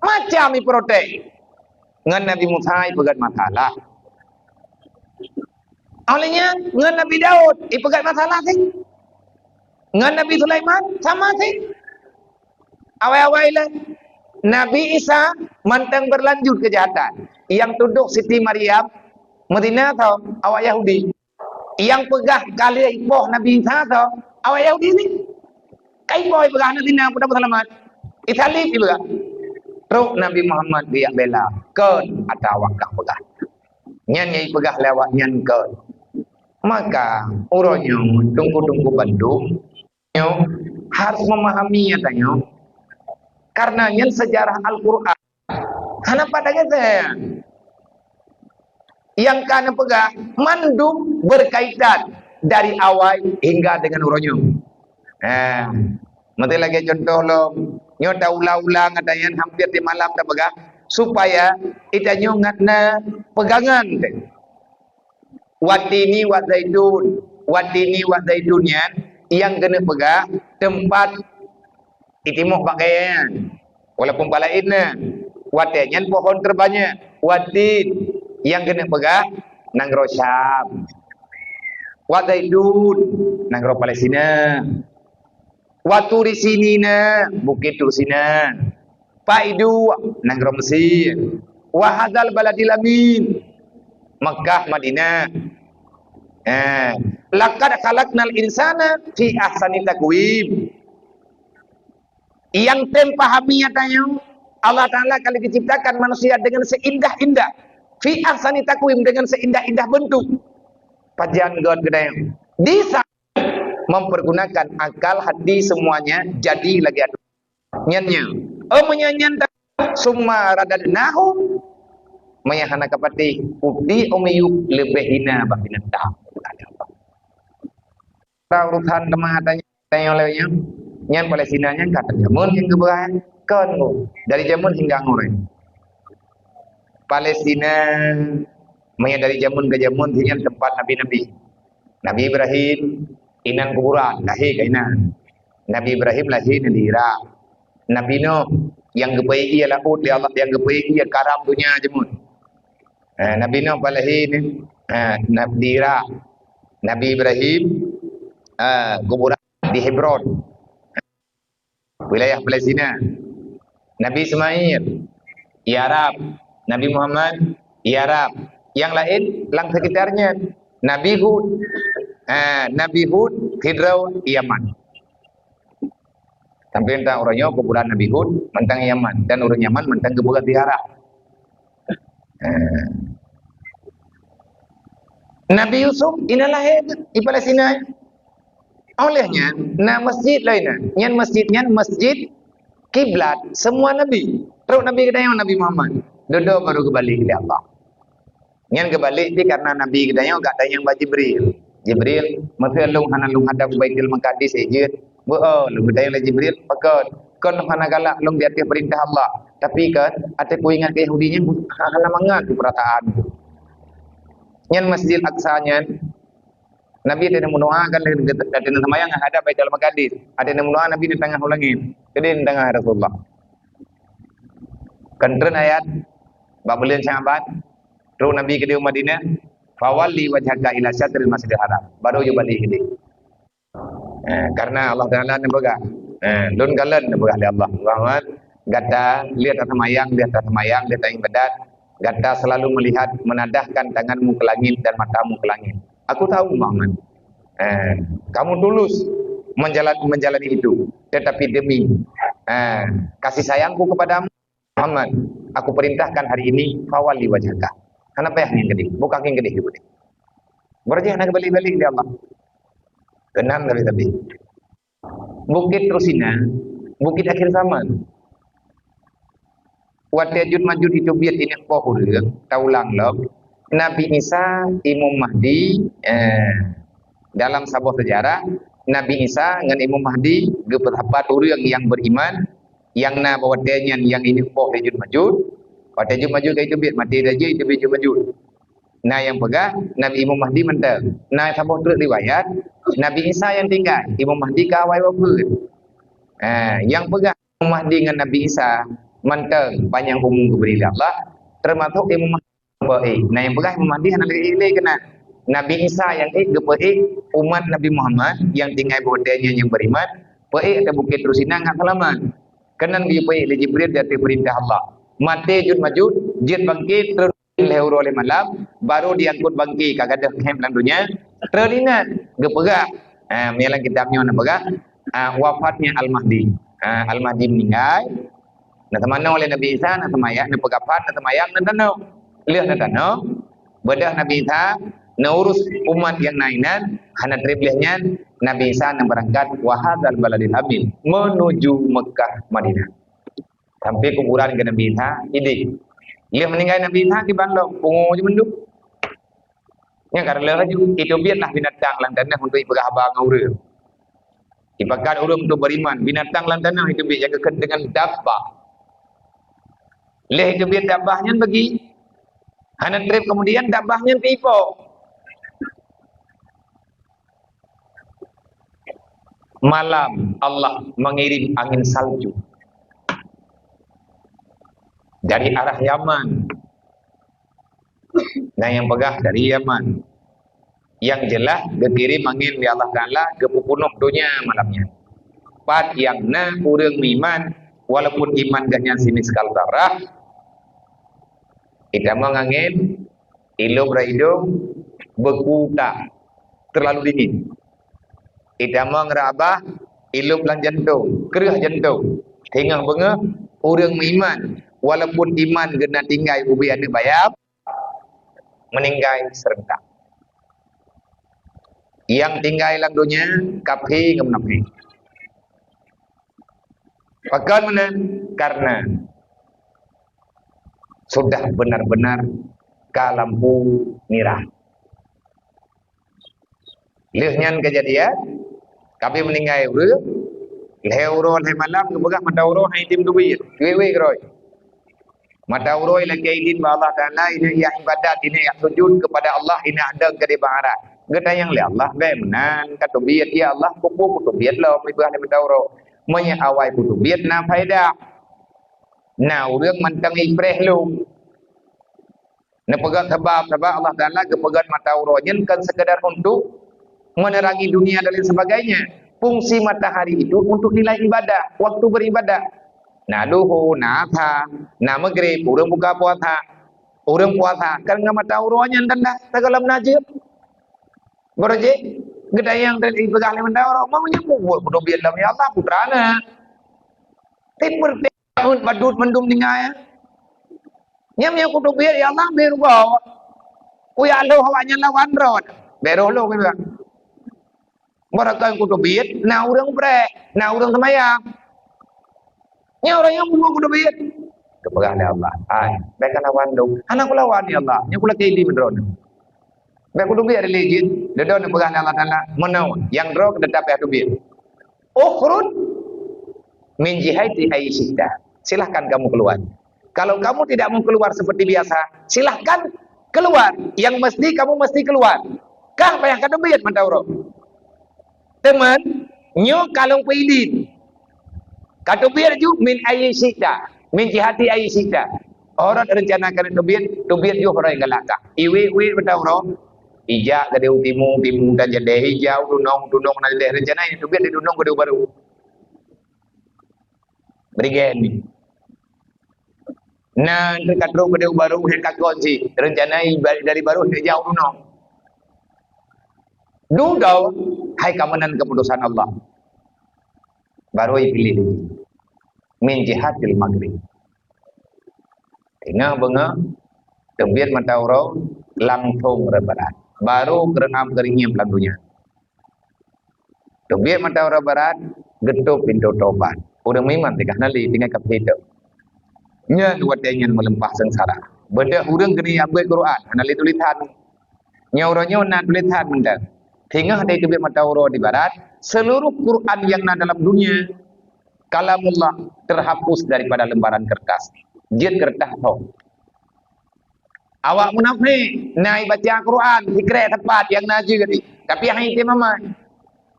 macam iprotes. Ngon Nabi Musa ipeugöt masalah. Awalnya ngon Nabi Daud ipeugöt masalah sih. Ngon Nabi Sulaiman sama sih. Awai-awai lé Nabi Isa mantong berlanjut kejahatan. Yang tuduh Siti Maryam meuzina tho awak Yahudi. Nyang peugah ka lheueh ipoh Nabi Isa tho, awak Yahudi ni. Ka ipoh ipeugah hana zina, peue tapeuseulamat. Isalib ipeugah. Trok Nabi Muhammad geujak bela, kon ata awak kah peugah. Nyan nyang ipeugah lé awak nyan kon. Maka, uroe nyoe, teungku-teungku bandum, nyoe harus memahami nyata nyoe. Karena nyan sejarah Al-Quran. Hana pat lagèe nyan. Nyang ka neupeugah mandum berkaitan dari awai hingga dengan uroe nyoe. Ha, meuti lagèe contoh lom, nyoe taulang-ulang ata nyan hampir tiep malam tapeugah, supaya ita nyoe ngat na peugangan teuh. Watini wa zaitun. Watini wa zaitun nyan nyang keuneuk peugah teumpat itimoh bak gaya nyan. Walaupun bak laén na. Watèe nyan pohon terbanyak. Watin nyang keuneuk peugah nanggroe Syam. Wa zaitun nanggroe Palestina. Wa turi sinina, Bukét Tur Sina. Paidu, nanggroe Mesir. Wa hadzal baladil amin, Makkah, Madinah. Eh, laqad khalaqnal insana fi ahsani taqwim. Nyang tem pahami nyata nyoe, Allah Taala ka lheueh ciptakan manusia dengan seindah-indah. Fi ahsani taqwim, dengan seindah-indah bentuk. Pajan göt geutanyoe. Di sa-, mempergunakan akal, hati, semuanya jadi lagèe atu-, nyan nyan. Oh, meunyo nyan ta-, summa radadnahu, meunyo hana kapatéh, putéh ong miyueb leubeh hina bak binatang. Urusan teuma tanya, tanya lé nyan, nyan Palestina nyan ka dari jameun nyang geubeurah, kon dari jameun hingga ngon. Palestina, meunyo dari jameun ke jameun, nyan teumpat nabi-nabi. Nabi Ibrahim inan kuburan, lahé ka inan. Nabi Ibrahim lahé di Irak. Nabi Nuh nyang geupeuék ie laôt lé Allah, nyang geupeuék ie karam donya jameun. Eh, Nabi Nuh pat lahé ni, eh, na-, di Irak. Nabi Ibrahim, eh, kuburan di Hebron. Wilayah Palestina. Nabi Ismail, i Arab. Nabi Muhammad, i Arab. Nyang laén lam sekitar nyan. Nabi Hud, eh, Nabi Hud sidroe Yaman. Sampoe ta uroe nyoe kuburan Nabi Hud mantong Yaman dan ureuëng Yaman mantong geupeugah di Arab. Eh. Nabi Yusuf inan lahé di Palestina. Oleh nyan, na masjid laén na. Nyan masjid nyan masjid kiblat semua nabi. Trok nabi geutanyoe Nabi Muhammad. Dudoe baru geubalek lé Allah. Nyan geubalek jih karena nabi geutanyoe gak tanyong bak Jibril. Jibril, "Meuseu lôn hana lôn hadab Baitul Maqdis jeuet?" "Beu-o," lôn geutanyong lé Jibril, "Pakon?" "Kon lôn hana galak lôn di ateueh peurintah Allah. Tapi kan, até kuingat keu Yahudi nyan, ha-, hana mangat keu peurasaan." Nyan Masjidil Aqsa nyan, Nabi até neumeudoa kan, até neuseumayang hadap Baitul Maqdis. Até neumeudoa Nabi di tangah u langét. Keudeh di tangah Rasulullah. Kan treun ayat bak buleuen Sya'ban, trok Nabi keudeh u Madinah, "Fawalli wajhaka ila syatril Masjidil Haram." Baru jeuet balik keudeh. Eh, karena Allah Taala neupeugah, eh, lôn kalon neupeugah lé Allah, Muhammad, gata lihat taseumayang, lihat taseumayang, lihat taibadat, gata selalu melihat, menadahkan tanganmu ke langit dan matamu ke langit. Aku tahu, Muhammad. Eh, kamu tulus menjalan-, menjalani itu. Tetapi demi, eh, kasih sayangku kepadamu, Muhammad, aku perintahkan hari ini, fawalli wajhaka. Hana payah ngieng keudeh, buka ngieng keudeh juga. Beurajih hana geubalik-balik lé Allah. Keunan tapi-tapi. Bukét Tursina, bukét akhir zaman. Watée Ya'juj Ma'juj jiteubiet ineuk poh ureuëng, taulang lom, Nabi Isa, Imam Mahdi, eh, dalam saboh seujarah, Nabi Isa ngon Imam Mahdi geupeusapat ureuëng nyang beriman, nyang na bak watée nyan nyang ineuk poh Ya'juj Ma'juj. Watée Ya'juj Ma'juj ka jiteubiet, maté raja jiteubiet Ya'juj Ma'juj. Na nyang peugah Nabi Imam Mahdi mantong. Na saboh treuk riwayat, Nabi Isa nyang tinggai, Imam Mahdi ka awai wafeuet. Ha, nyang peugah Imam Mahdi ngon Nabi Isa mantong panyang umu geubri lé Allah, teumasok Imam Mahdi geupeuék. Na nyang peugah Imam Mahdi hana lé ék lé keunan. Nabi Isa nyang ék geupeuék umat Nabi Muhammad nyang tinggai bak watée nyan nyang beriman, peuék ateueh Bukét Tursina ngon seulamat. Keunan geupeuék lé Jibril di ateueh peurintah Allah. Maté Ya'juj Ma'juj, jeuet bangkét, treun lhée uroe lhée malam, baru diangkut bangké ka gadôh khem lam donya, treun inan geupeugah. Ah, meunyo lam kitab nyoe na peugah, ah, wafatnya Al-Mahdi. Ah, Al-Mahdi meuninggai, na teumanoe lé Nabi Isa, na seumayang, na peugah pat, na seumayang, na tanoh. Lheueh na tanoh, beudôh Nabi Isa, na urus umat nyang na inan, hana treb lheueh nyan, Nabi Isa na beurangkat, wa hadzal baladil amin, menuju Meukah Madinah. Sampai kuburan keu Nabi Isa, idéh. Lheueh meuninggai Nabi Isa, kiban lom, pungo jimeuduek. Nyang ka lheueh laju, jiteubiet lah binatang lam tanoh untuk jipeugah haba ngon ureuëng. Jipakat ureuëng untuk beriman, binatang lam tanoh jiteubiet nyang geukheun deungon dabbah. Lheueh jiteubiet dabbah nyan bagi, hana treb kemudian dabbah nyan pih ipo. Malam Allah mengirim angin salju dari arah Yaman. Na nyang peugah dari Yaman. Nyang jeulaih geukirim angin lé Allah Taala geupeupunoh donya malam nyan. Pat nyang na ureuëng meuiman, walaupun iman geuh nyan simiskal zarah, itamong angin, ilop rot idong, beuku utak, terlalu dingin. Itamong rot babah, ilop lam jantong, kreueh jantong. Singoh beungoh, ureuëng meuiman, walaupun iman geuh na tinggai ubé aneuëk bayam, meuninggai seurentak. Nyang tinggai lam donya, kafé ngon munafék. Pakon meunan? Karena sudah benar-benar ka lampu mirah. Lheueh nyan keujadian, ka abéh meuninggai ureuëng, lhée uroe lhée malam geupeugah mata uroe hai tem teubiet, wék-wék keudroe. Mata uroe ilakée idin bak Allah Taala, inong jak ibadat, inong jak sujud keupada Allah, inong jak dong keudeh bak arat. Geutanyong lé Allah, "Bék meunan, ka teubiet, ya Allah, peue-peue kuteubiet lom?" Ipeugah lé mata uroe, "Meunyoe awai kuteubiet na faedah, na ureuëng mantong ipreh lom." Neupeugah sabab, sabab Allah Taala geupeugah mata uroe nyan kon sekadar untuk menerangi dunia dan lain sebagainya. Fungsi matahari itu untuk nilai ibadah, waktu beribadah. Na luho, na asha, na maghrib, ureuëng buka puasa. Ureuëng puasa kan ngon mata uroe nyan tanda, tagohlom na jeuem. Baru jih, geutanyong dan ipeugah lé mata uroe, "Meunyoe buet kuteubiet lom ya Allah, putra na." Tipeurti Padub mandum tinggai. Nyan meunyoe kuteubiet, ya Allah, beu rugoe. Kujak lhôh awaknyan lawan droe. Beu roh lôn, keubiet. Barangkapeue kuteubiet, na ureuëng preh, na ureuëng seumayang. Nyan ureuëng nyang bumoe kuteubiet. Geupeugah lé Allah, "Hai, bék kalawan lôn." "Hana kulawan, ya Allah. Nyoe kulakée idin droeneuh." Bék kuteubiet lé jih, dudoe neupeugah lé Allah Taala, "Meunoe, nyang droe keuteutap payah teubiet. Ukhruj min jihati ayi syi'ta." Silahkan kamu keluar. Kalau kamu tidak mau keluar seperti biasa, silahkan keluar. Yang mesti, kamu mesti keluar. Kah payah kateubiet mata uroe. Teuma, nyoe ka lôn peuidin. Kateubiet ju min ayi syi'ta, min jihati ayi syi'ta. Óh rot reuncana keuneuk teubiet, teubiet ju óh rot galak kah. Iwék-wék mata uroe. Ijak keudeh u timu, timu dan jadeh, ijak u tunong, tunong dan jadeh. Reuncana nyang teubiet di tunong keudeh u baru. Berigen ni. Na, teuka trok keudeh u baru, hek kakon si. Reuncana i ba-, dari baru hek jak u tunong. Dudoe, hai ka meunan keuputosan Allah. Baru ipiléh lé jih. Min jihatil maghrib. Teungoh beungoh, teubiet mata uroe, langsong rot barat. Baru keureu'am keuringiep lam donya. Teubiet mata uroe barat, geutôp pintoe tobat. Ureueng meuiman teuka hana lé, tinggai kafé teuk. Nyan watée nyan meulimpah seungsara. Beudôh ureueng keuneuk jak beuet Quran, hana lé tulésan. Nyoe uroe nyoe na tulésan mantong. Singoh dari teubiet mata uroe di barat, seluruh Quran yang na dalam dunia, kalamullah, terhapus daripada lembaran kertas. Jeuet keureutah tho. Awak munafék na ibaca Quran sikrek teumpat nyang na jeuet, tapi hana item aman.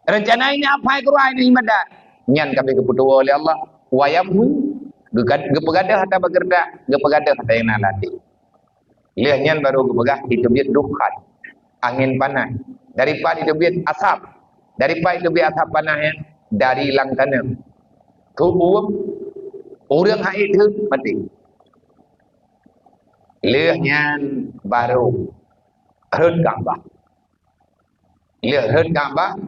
Reuncana inong hafai Quran inong ibadat. Nyan ka geupeutuwoe lé Allah. Wa yamhu, geuga-, geupeugadôh ata bak keureutah, geupeugadôh ata nyang na lam até. Lheueh nyan baru geupeugah iteubiet dukhan, angén panas. Dari pat iteubiet asap? Dari pat iteubiet asap panas nyan? Dari lam taneuh. Keu uem, ureueng hana ék theuet, maté. Lheueh nyan baru rhot Ka'bah. Lheueh rhot Ka'bah,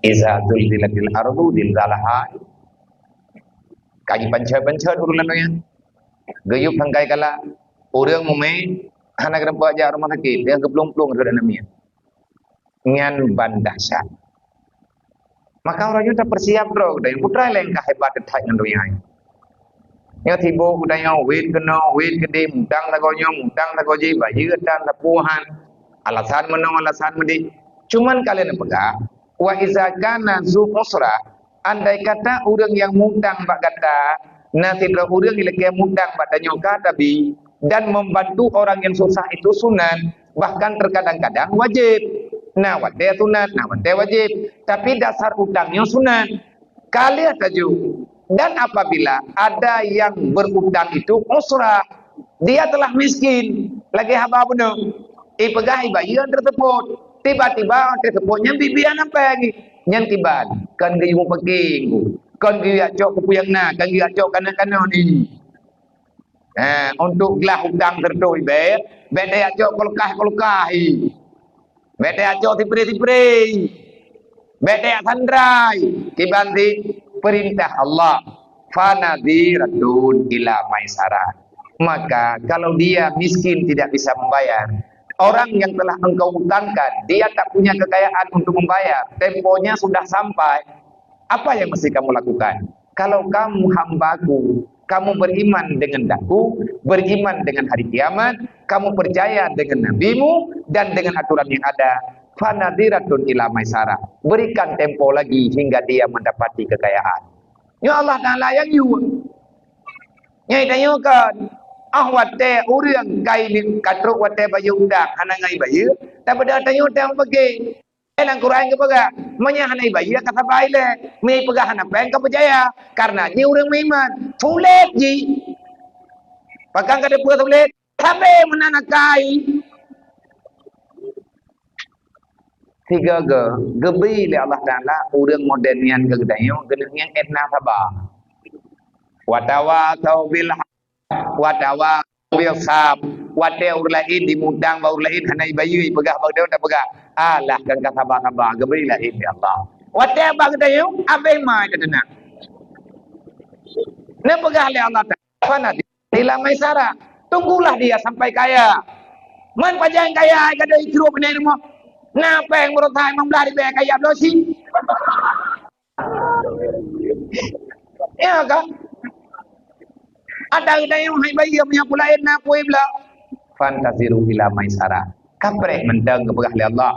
"Iza zulzilatil ardu zilzalaha." Ka jipancet-pancet ureueng lam donya. Geuyueb sangkai kala, ureueng mumé hana keudroe jak rumoh sakét, nyang geuplueng-plueng rhot aneuk miet. Nyan ban dahsyat. Maka uroe nyoe tapeusiap droe geutanyoe, peue treuk lé ka hebat that ngon donya nyoe. Nyoe sibok geutanyoe, wét keunoe, wét keudéh, mutang sagoe nyoe, mutang sagoe jih, bayeue tan, sapeue han. Alasan meunoe, alasan meudéh. Cuman ka lheueh neupeugah, "Wa iza kana zu usrah," andai kata ureueng nyang mutang bak gata, na sidroe ureueng ilakée mutang bak tanyoe ka tabi, dan membantu orang yang susah itu sunat, bahkan terkadang-kadang wajib. Na watée sunat, na watée wajib. Tapi dasar utang nyoe sunat. Ka lheueh taju. Dan apabila ada yang berutang itu usrah, dia telah miskin. Lagée haba bunoe. Ipeugah ibayeue teusebut. Tiba-tiba teusebut nyan bit-bit hana péng. Nyan kiban. Kon geuyue mupakeng ku. Kon geuyue jak cok keu peue nyang na. Kon geuyue jak cok keunoe-keunoe ni. Ha, untuk glah utang seratus ribèe, bék tajak cok kulkas-kulkas, hi. Bék tajak cok siprei-siprei. Bék tajak sandrai. Kiban sit peurintah Allah, "Fanadhiratun ila maisarah." Maka, kalau dia miskin tidak bisa membayar, orang yang telah engkau utangkan, dia tak punya kekayaan untuk membayar, temponya sudah sampai, apa yang mesti kamu lakukan? Kalau kamu hamba-Ku, kamu beriman dengan Aku, beriman dengan hari kiamat, kamu percaya dengan nabimu dan dengan aturan yang ada, fanadhiratun ila maisarah. Berikan tempo lagi hingga dia mendapati kekayaan. Nyoe Allah Taala nyang yue. Nyoe tanyoe kon, ah watée ureueng ka trok watée bayeue udang hana ngai bayeue, tapi dah tanyoe tang bagi. Lam Quran geupeugah, meunyoe hana ibayeue ka sabai lé, meunyoe ipeugah hana péng ka peucaya, karena jih ureueng meuiman. Sulet jih. Pakon ka teupeue sulet? Sabe meunan akai. Sigoe-goe geubri lé Allah Taala ureueng model nyan keu geutanyoe, geuneuk nyang étna saba. Watawasau bil haq, watawasau bis sab. Watée ureueng laén jimutang bak ureueng laén hana ibayeue, ipeugah bak geutanyoe tapeugah, "Alah, kan ka saba-saba, geubri laén lé Allah." Watée bak geutanyoe, abéh ma teudeunang. Neupeugah lé Allah Taala, "Fanadhiratun ila maisarah." Tunggulah dia sampai kaya. Man pajan kaya ai gadôh itrok keunoe rumoh. Na péng meureutai limong blaih ribèe kaya bloe sie. Ya kan? Ada geutanyoe hai bayeue meunyoe peue laén na peue ibla. "Fanadhiratun ila maisarah." Kapreh mantong geupeugah lé Allah.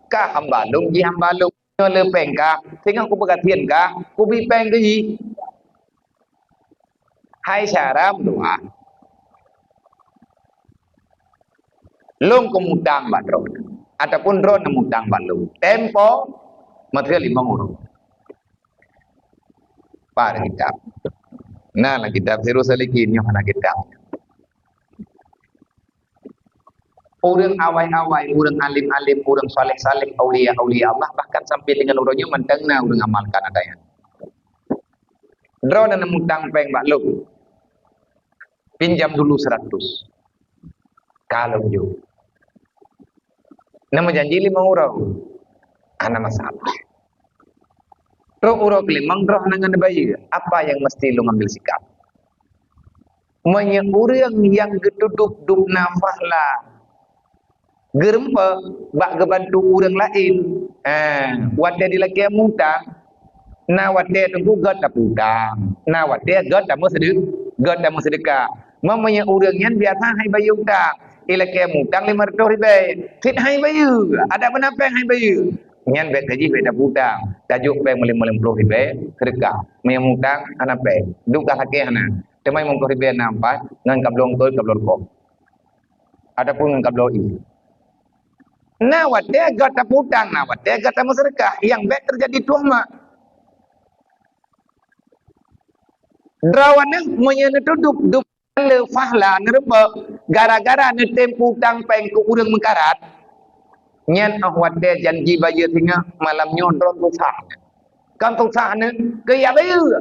Ka hamba Lôn jih hamba Lôn. Nyoe le péng kah, singoh kupeugasien kah, kubi péng keu jih. Hai syedara meudoá. Lôn kumutang bak droeneuh, ataupun droeneuh mutang bak lôn. Tempo, meuteue limong uroe. Pat kitab. Na lam kitab Sirus Salikin nyoe hana kitab. Ureueng awai-awai, ureueng alim-alim, ureueng saleh-saleh, aulia-aulia Allah, bahkan sampai dengan uroe nyoe mantong na ureueng amalkan ada nyan. Droeneuh neumutang péng bak lôn. Pinjam dulu seratus. Ka lôn jok. Na meujanji limong uroe. Hana masalah. Trok uroe keulimong droe hana ngon bayeue. Apa yang mesti lôn ambil sikap? Meunyoe ureuëng nyang geutudôb dum na fahla geureumpok bak geubantu ureuëng laén, eh, watée dilakée mutang, na watée teungku gét taputang, na watée gét tameuseude-, gét tameuseudeukah. Meunyoe ureuëng nyan biasa hai bayeue utang, ilakée mutang lima ratus ribée, cit hai bayeue, adak beuna péng hai bayeue. Nyan bék tajih bék taputang, tajok péng meulima-lima ploh ribée seudeukah. Meunyoe mutang hana péng, duka sakét hana. Teuma limong ploh ribée na ampat ngon kabloe eungkôt kabloe rukok. Ataupun ngon kabloe ie. Na watée gét taputang, na watée gét tameuseudeukah, nyang bék teujadi tuhmat. Droe nyan meunyoe neutudôb dum le fahla neureumpok gara-gara neutem putang péng keu ureuëng meukarat, nyan óh watée janji bayeue singoh malam nyoe droe susah. Kan susah nyoe keu jak bayeue.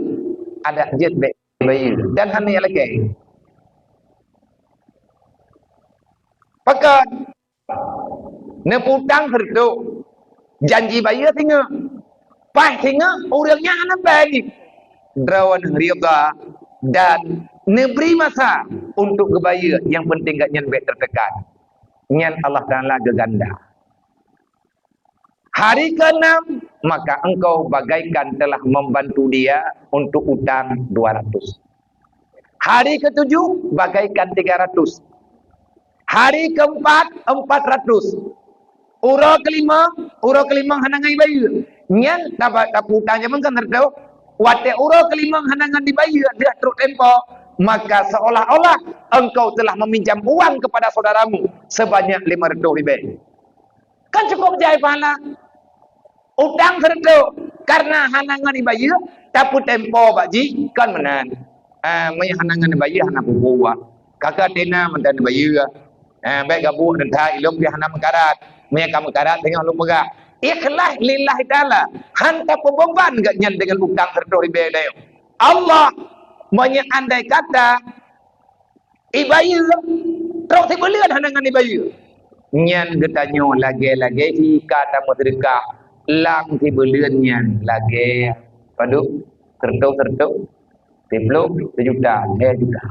Adak jeuet bék bayeue dan hana ilakée. Pakon? Neuputang sireutoh, janji bayeue singoh. Paih singoh, ureuëng nyan hana péng. Droe nyan ridha dan neubri masa untuk geubayeue, nyang penting gobnyan bék teutekan. Nyan Allah Taala geuganda. Hari keenam, maka engkau bagaikan telah membantu dia untuk utang dua ratus. Hari ketujuh, bagaikan tiga ratus. Hari keempat, empat ratus. Uroe kelima, uroe kelima hana ngai bayeue. Nyan taba-, taputang jameun kan sireutoh. Watée uroe kelima hana ngon dibayeue, deuh trok tempo, maka seolah-olah engkau telah meminjam uang kepada saudaramu sebanyak lima ratus ribée. Kan cukup jai pahala. Utang sireutoh, karena hana ngon ibayeue, tapeutempo bak jih, kon meunan. Ah, meunyo hana ngon ibayeue, hana peue-peue. Kaka tena mantong ibayeue. Ah, bék gabuk neuta ilong pih hana meukarat. Meunyo ka meukarat, teungoh lôn peugah. Ikhlas lillahi ta'ala. Han tapeubeban gobnyan deungon utang sireutoh ribée dayong. Allah, meunyo andai kata ibayeue, trok sibuleuen hana ngon ibayeue. Nyan geutanyoe lagée-lagée hi ka tameuseudeukah lam sibuleuen nyan lagée padub? Sireutoh, sireutoh, siploh, sijuta, lhée juta.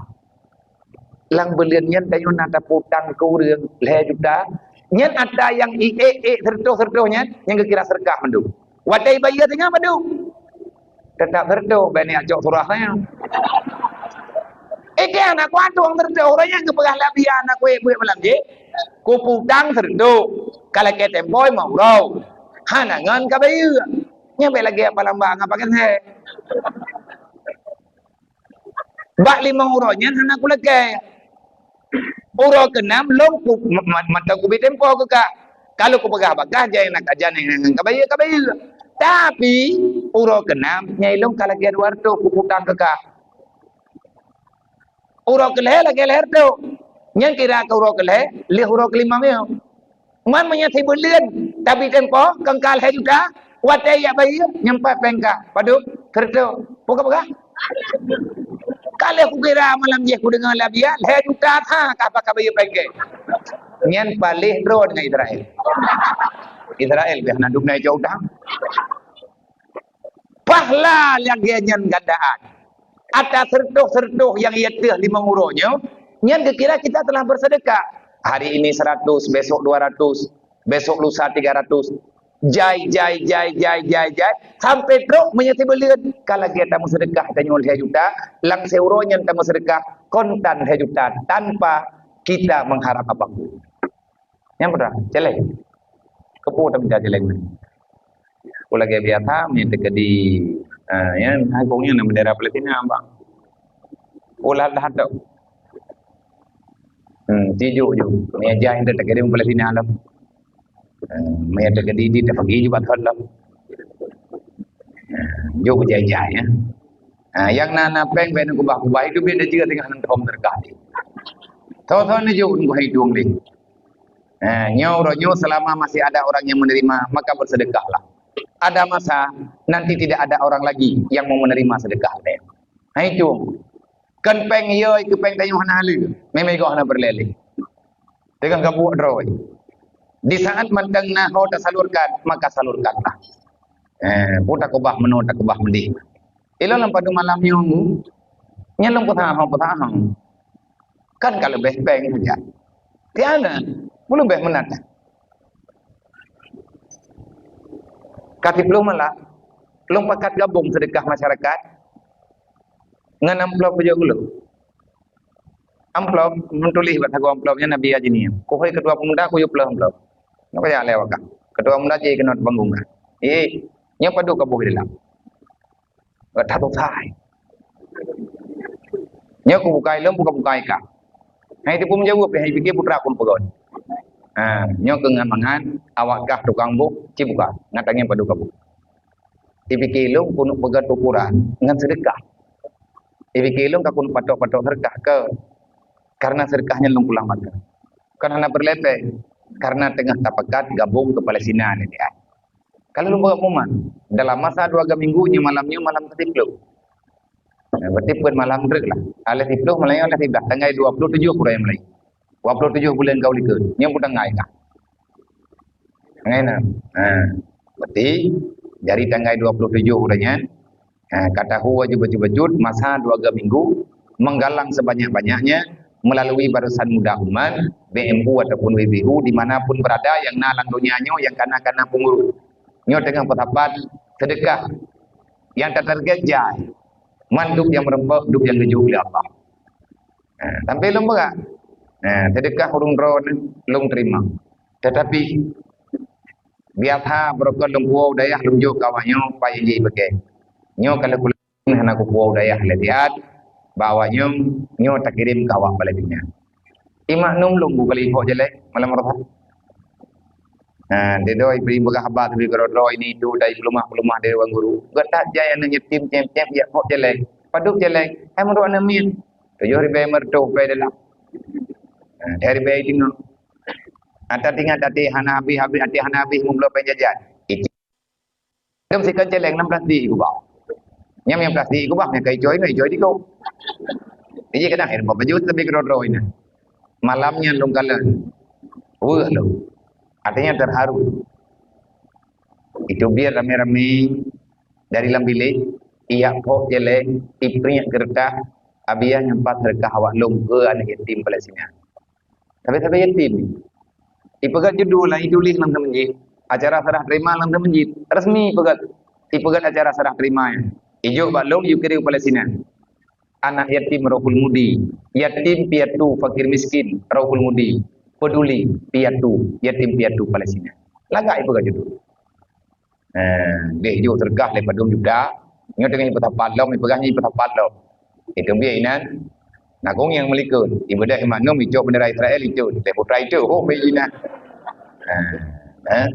Lam buleuen nyan tanyoe na taputang keu ureuëng lhée juta. Nyan atra nyang i ék-ék sireutoh-sireutoh nyan, nyang geukira seudeukah mandum. Watée ibayeue teungoh mandum. Teutap sireutoh, bék ni acok surah saya. Ék hana kuantueng sireutoh, ureuëng nyang geupeugah labiah na kuék buet malam jih. Kuputang sireutoh, ka lakée tempo limong uroe. Hana ngon ka bayeue. Nyan bék lagée apa lamba ngapa kan hai. Bak limong uroe nyan hana kulakée. Uroe keunam lom ku, ma-, ma-, mantong kubi tempo keu kak. Kalau kupeugah bagaih, jai na kajan nyang ka bayeue, ka bayeue. Tapi, uroe keunam, nyai lom ka lagée dua reutôh kuputang keu kak. Uroe keulhée lagée lhée reutôh. Nyan kira keu uroe keulhée, lheueh uroe keulimong nyoe. Man meunyoe sibuleuen tabi tempo, keu ka lhée juta, watée jak bayeue, nyang pat péng kah. Padub? Sireutoh. Peugah-peugah. Ka lheueh kukira malam jih kudeungoe labiah, lhée juta that kah pakai bayeue péng kah. Nyan paléh droe deungon Israel. Israel pih hana dum na icok utang. Pahala lagée nyan gandaan. Atra sireutoh-sireutoh nyang ié teuh limong uroe nyoe, nyan geukira kita telah bersedekah. Hari ini seratus, besok dua ratus, besok lusa tiga ratus. Jai, jai, jai, jai, jai, jai. Sampai trok meunyoe sibuleuen, ka lagée tameuseudeukah tanyoe lhée juta, lam siuroe nyan tameuseudeukah kontan lhée juta tanpa kita mengharap apapun. Nyang peugah, celeng. Keupeue taminta celeng nyan? Ulôn lagée biasa, meunyoe teukeudi, ah, nyan, hai kong nyan bendera Palestina, bang. Ulah dah tu. Hmm, tijuk ju. Meunyoe jai teukeudi Palestina lom. Hmm, meunyoe teukeudi di tapeugi ju bak thon lom. Ah, ju jai-jai, ya. Ah, nyang na, na péng, péng kubah-kubah, itu biar dia juga tengah nonton terkah ni. Thon-thon ni ju, nunggu hai tuang ni. Eh, nyoe uroe nyoe selama masih ada orang yang menerima, maka bersedekahlah. Ada masa nanti tidak ada orang lagi yang mau menerima sedekah. Hai tu. Kan péng yoi ke péng tanyoe hana le. Memang kau hana berlele. Dengan gabuk droe. Di saat mantong na ho tasalurkan, maka salurkanlah. Eh, peue takeubah meunoe, takeubah meudéh. Ilôn lam padub malam nyoe, nyan lôn peusaha, peusaha. Kan ka leubeh péng saja. Tiada, peuleubeh meunan. Ka siplôh malam, lôn pakat gabong seudeukah masyarakat ngon amplop keu jok geulo. Amplop, meutuléh bak sagoe amplop nyan Nabi Haji nyan. Keuhai ketua pemuda kuyue plôh amplop. Nyoe kajak lé wakah. Ketua pemuda jih keunoe teupanggung ka. Eh, nyoe padub ka boh di dalam. Gata tutai. Nyoe kubukai lôn, buka-bukai kah. Hai teupeu meujaweueb, hai pike putra pun peugah. Ha, nyoe keu ngon mangan, awak kah tukang boh, ci buka. Ngat angén padub ka boh. Ipike lôn keuneuk peugöt ukuran ngon seudeukah. Ipike lôn ka keuneuk patok-patok seudeukah keu, karena seudeukah nyan lôn pulang bangga. Kan hana peureulée péng, karena teungoh tapakat gabong keu Palestina nyan. Ka lôn peugah pengumuman, dalam masa dua ga minggu nyoe malam nyoe malam siplôh. Nah, berarti peuet malam treuk lah. Alah siplôh malam nyoe alah siblah, tanggai dua puluh tujoh uroe nyan mulai. Dua puluh tujoh buleuen ka u likot. Nyoe pun tanggai kah. Tanggai enam. Ha. Berarti, dari tanggai dua puluh tujoh uroe nyan, ha, ka tahu wajib bacut-bacut masa dua ga minggu, menggalang sebanyak-banyaknya melalui Barisan Muda Umat, B M U ataupun W B U, di mana pun berada nyang na lam donya nyoe nyang kana-kana peungurus. Nyoe teungoh peusapat seudeukah nyang tatarget jai, mandum nyang meureumpok, dum nyang geujok lé Allah. Ha, sampai lôn peugah. Ha, seudeukah ureuëng droeneuh lôn teurimong. Teutapi, biasa beurokon lôn puwoe u dayah lôn jok keu awak nyoe, paih jih beuke. Nyoe ka lheueh kulôn hana kupuwoe u dayah lé siat, bak awak nyoe, nyoe takirém keu awak Palestina. Imak num lôn bu kali ipok jalek malam Rabu. Ha, di doi bri beugah haba teubi keudroe-droe ini itu dari peulumah-peulumah dari ruang guru. Geutak jai aneuk yatim cem-cem jak pok jalek. Padub jalek, hai meurok aneuk miet. Tujoh ribèe meureutoh pèe dalam. Ha, dari ribèe teungoh. Ata tinggai tati hana habéh-habéh, ati hana habéh meubloe pèng jajan. Itu. Dum sikon celeng lam plastik kubah. Nyam nyang plastik kubah nyang kai coy, kai coy diko. Jadi kadang air baju tapi keudroe-droe ini. Malam nyan lôn kalon. Weueh lôn. Artinya terharu. Itu biar ramé-ramé dari lam bilik, iyak pok jeleng, ipriek keureutah, abiah nyang pat seudeukah awak lôn keu aneuk yatim Palestina. Sabe-sabe yatim. Ipeugöt judul, ituléh lam seumeujid. Acara serah terima lam seumeujid. Resmi ipeugöt. Ipeugöt acara serah terima nyan. Ijok bak lôn, iyue kirém Palestina. Anak yatim Rohul Mudi. Yatim piatu fakir miskin Rohul Mudi. Peduli piatu, yatim piatu Palestina. Lagak ipeugöt judul. Eh, deh jok seudeukah lé padum juta. Nyoe teungoh ipeusapat lom, ipeugah nyoe ipeusapat lom. Itu biaya inan. Nakong nyang meulikot. Ibeudôh iman num icok bendera Israel icok. Lé putra icok. Oh, biaya inan. Eh, eh.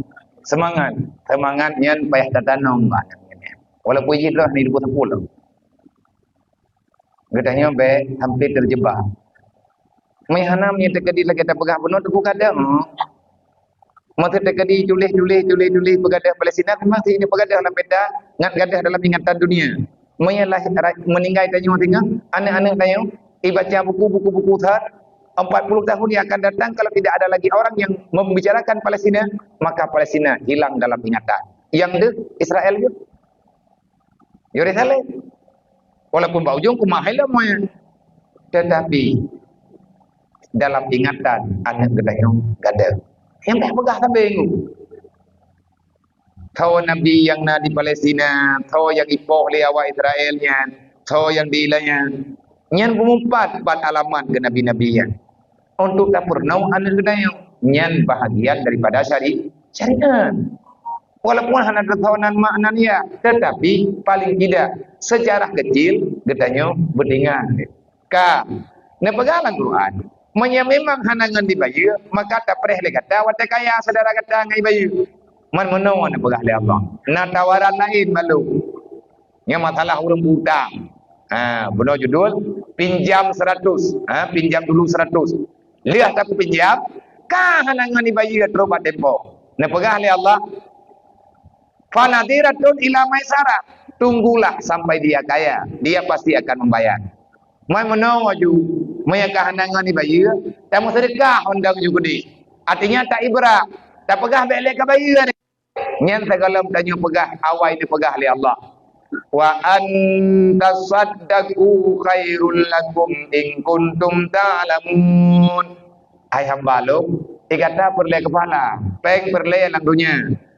Semangat. Semangat nyan payah tatanom bak aneuk nyan. Walaupun jih droe ni dua puluh sepuluh. Geutanyoe bèk hampir terjebak. Meuhana meunyoe teukeudi lagèe tapeugah bunoe teupeu gadôh. Masa teukeudi tuléh, tuléh, tuléh, tuléh peugadôh Palestina, memang si ini peugadôh lam peta, ngat gadôh dalam ingatan dunia. Meunyoe lah ra-, meuninggai tanyoe singoh, aneuk-aneuk tanyoe, ibaca buku, buku-buku that, empat puluh tahun yang akan datang, kalau tidak ada lagi orang yang membicarakan Palestina, maka Palestina hilang dalam ingatan. Nyang deuh Israel jeuet. Yerusalem. Walaupun bak ujong kumah hai lom, tetapi dalam ingatan aneuk geutanyoe gadôh. Nyang bèk peugah sabe nyoe. Tho nabi nyang na di Palestina, tho nyang ipoh lé awak Israel nyan, tho nyang di iéleumèe nyan, nyan beumeupat ban alamat keu nabi-nabi nyan. Untuk tapeurunoe aneuk geutanyoe. Nyan bahagian daripada syari-, syariat. Walaupun hana teutonan makna nia, tetapi paling tidak secara kecil geutanyoe beudeungoe. Ka, neupeugah lam Quran, meunyoe memang hana ngon dibayeue, maka tapreh lé gata watèe kaya syedara gata ngon ibayeue. Man meunoe neupeugah lé Allah, na tawaran laén bak lôn. Nyan masalah ureueng butang. Ha, bunoe judul, pinjam seratus. Ha, pinjam dulu seratus. Lheueh tapinjam, ka hana ngon ibayeue trok bak tempo. Neupeugah lé Allah, "Fanadhiratun ila maisarah." Tunggulah sampai dia kaya, dia pasti akan membayar. Man meunoe ju, meunyoe ka hana ngon ibayeue, tameuseudeukah undang ju keudeh. Artinya, ta ibra, Tapeugah bèk lé ka bayeue. Nyan sigohlom tanyoe peugah awai neupeugah lé Allah. "Wa an tasaddaqu khairul lakum in kuntum ta'lamun." Hai hamba lôn, di gata peureulèe keu pahala, pèng peureulèe lam donya,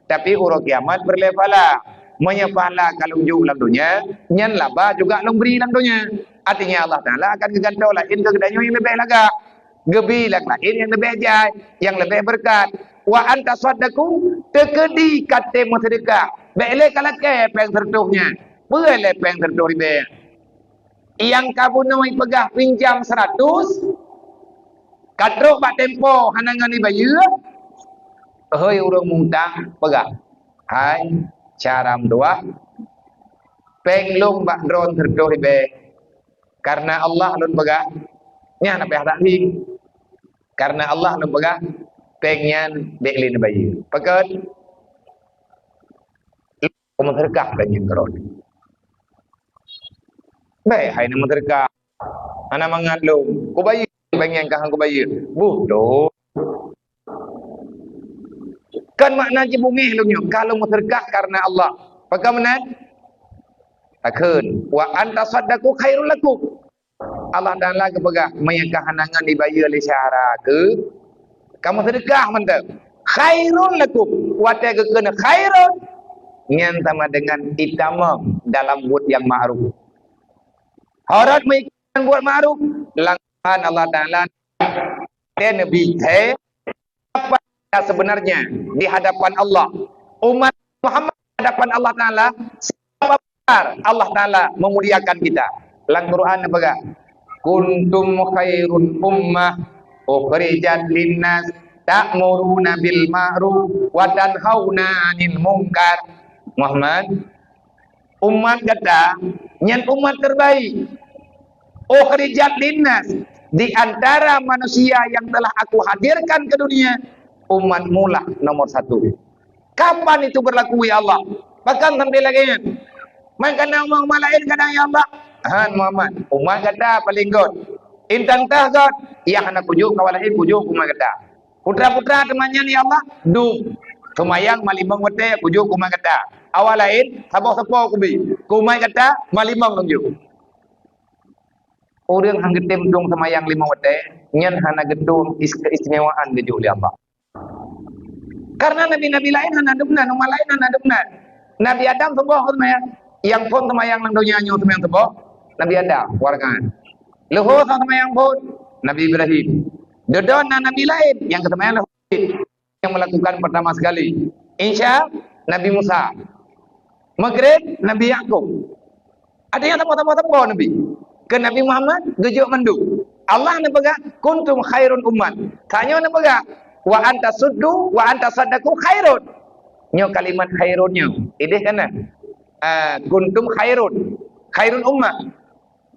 tapi uroe kiamat peureulèe pahala. Meunyoe pahala ka lôn jok lam donya, nyan laba juga lôn bri lam donya. Artinya Allah Taala akan geugantoe laén keu geutanyoe nyang leubeh lagak. Geubi nyang laén nyang leubeh jai, nyang leubeh beureukat. "Wa an tasaddaqu," teukeudi ka tém meuseudeukah. Bèk lé ka lakèe pèng sireutôh nyan. Peue lé pèng sireutôh ribèe? Nyang ka bunoe peugah pinjam seratus, ka trôk bak tempo hana ngon ibayeue. Hôi ureueng mutang, peugah, "Hai, cara meutuah, pèng lôn bak droen sireutôh ribèe." Karena Allah lôn peugah, nyan hana payah takhé. Karena Allah lôn peugah, pèng nyan bèk lé neubayeue. Pakon? Kumeuseudeukah pèng nyan keudroe. Bèk hai neumeuseudeukah. Hana mangat lôn. Kubayeue pèng nyan ka han kubayeue. Beutôi. Kan makna jih beungèh lôn nyoe, ka lôn meuseudeukah karena Allah. Pakon meunan? Takheun, "Wa an tasaddaqu khairul lakum." Allah Taala geupeugah, "Meunyoe ka hana ngon ibayeue lé syedara keuh, kamoe seudeukah mantong. Khairul lakum." Watèe geukheun khairun, nyan sama dengan itamam dalam buet nyang ma'ruf. Horot meuikot buet ma'ruf, langkahan Allah Taala dan Nabi, hai, siapa kita sebenarnya di hadapan Allah? Umat Muhammad di hadapan Allah Taala, siapa besar Allah Taala memuliakan kita? Lam Quran peugah, "Kuntum khairum ummah ukhrijat linnas ta'muruna bil ma'ruf wa tanhauna 'anil munkar." Muhammad, umat gata nyan umat terbaik. Ukhrijat linnas, di antara manusia yang telah Aku hadirkan ke dunia, umatmu lah nomor satu. Kapan itu berlaku, ya Allah? Pakon sampai lagèe nyan? Man kana umat-umat laén kadang, ya Allah? Han, Muhammad, umat gata paleng göt. Intan tah göt, nyang hana kujok kawan laén kujok umat gata. Putra-putra teuma nyan, ya Allah, dum. Seumayang malimong watèe kujok keu umat gata. Awak laén, saboh seupôt kubi. Keu umat gata, malimong lôn jok. Ureueng han geutem dum seumayang limong watèe, nyan hana geutem is-, keistimewaan geujok lé Allah. Karena nabi-nabi laén hana dum nan, umat laén hana dum nan. Nabi Adam saboh seumayang, nyang phôn seumayang lam donya nyoe seumayang saboh, Nabi Adam, wareuga. Leuhô seumayang phôn, Nabi Ibrahim. Dudoe na nabi laén nyang geuseumayang leuhô. Yang melakukan pertama sekali. Isya, Nabi Musa. Maghrib, Nabi Yakub. Ada nyang saboh-saboh nabi. Keu Nabi Muhammad, geujok mandum. Allah neupeugah, "Kuntum khairun ummah." Tanyoe neupeugah, "Wa an tasuddu, wa an tasaddaqu khairun." Nyoe kalimat khairun nyoe. Idéh kana? Ah, kuntum khairun. Khairun ummah.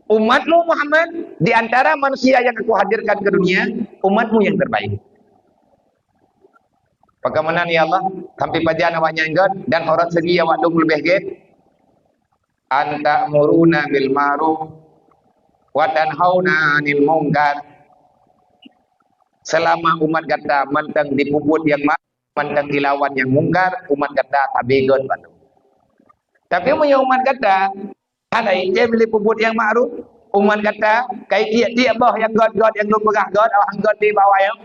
Umatmu Muhammad, di antara manusia yang Aku hadirkan ke dunia, umatmu yang terbaik. Pakon meunan, ya Allah, sampai pajan awak nyan göt dan horot segi awak lôn leubeh gét? "An ta'muruna bil ma'ruf wa tanhauna 'anil munkar." Selama umat gata mantong dipeubuet nyang ma-, mantong dilawan nyang mungkar, umat gata tabi göt bandum. Tapi meunyoe umat gata hana item lé peubuet nyang ma'ruf, umat gata ka itiek-tiek boh nyang göt-göt nyang lôn peugah göt, awak han göt lé bak awak nyan.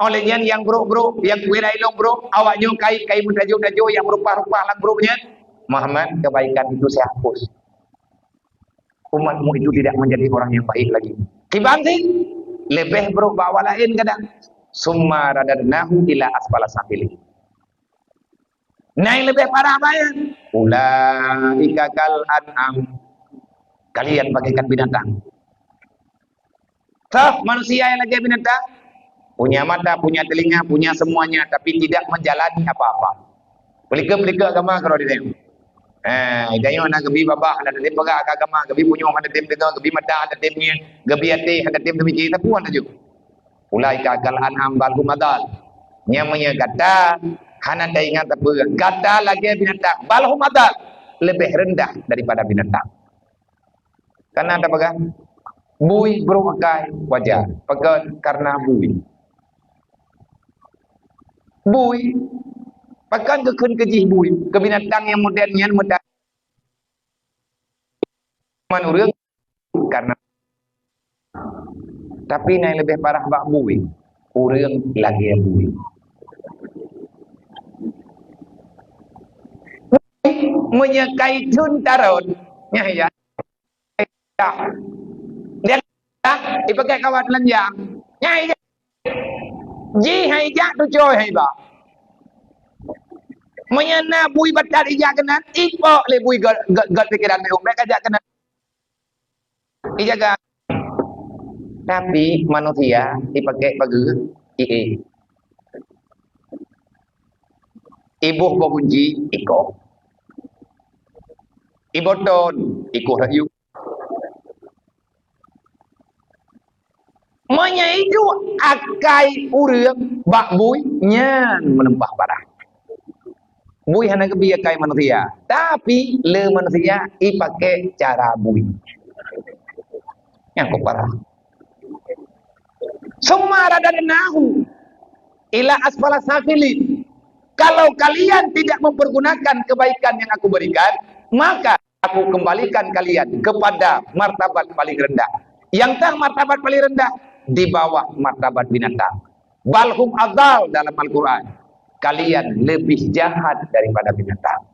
Óh lheueh nyan nyang brôk-brôk, nyang kuwira ilong brôk, awak nyoe ka i-, ka imeutajô-tajô nyang meurupah-rupah lam brôk nyan. Muhammad, kebaikan itu saya hapus. Umatmu itu tidak menjadi orang yang baik lagi. Kiban sih, leubeh brôk bak awak laén kadang. "Summa radadnahu ila asfala safilin." Nyang leubeh parah bayeue, "Ulaika kal an'am." Kalian bagaikan binatang. Toh manusia nyang lagèe binatang? Punya mata, punya telinga, punya semuanya, tapi tidak menjalani apa-apa. Peulikeue-peulikeue agama keudroe di tanyoe. Eh, tanyoe na geubi babah, hana tatem peugah agama, geubi punyueng, hana tatem deungö, geubi mata, hana tatem ngieng, geubi até, hana tatem teumiké, tapi wan laju. "Ulaika kal an'am bal hum adal." Nyang meunyoe gata hana taingat sapeue, gata lagèe binatang, bal hum adal, leubeh reundah daripada binatang. Kana tapeugah, bui brôk akai wajar. Pakon? Karena bui. Bui. Pakon geukheun keu jih bui? Keu binatang nyang modern nyan meuta-, man ureuëng karena, tapi na nyang leubeh parah bak bui, ureuëng lagée bui. Meunyoe kai thon tarot, nyan ya. Dia ipakai kawat telanjang. Nyan ya. Ji hai jak tucoi hai ba. Meunyoe na bui batat ijak keunan, ipok lé bui gét, gét, gét pikiran lé, bék kajak keunan. Ijaga. Tapi manusia ipakai pageue, ié. Iboh boh gunci, ikoh. Iboh thon, ikoh rayu. Meunyoe iduek akai ureuëng bak bui, nyan meuleumpah parah. Bui hana geubi akai manusia, tapi lé manusia ipakai cara bui. Nyan kok parah. Summa radadnahu ila asfala safilin. Kalau kalian tidak mempergunakan kebaikan yang aku berikan, maka aku kembalikan kalian kepada martabat paling rendah. Yang tah martabat paling rendah di bawah martabat binatang. Balhum adal dalam Al-Quran. Kalian lebih jahat daripada binatang.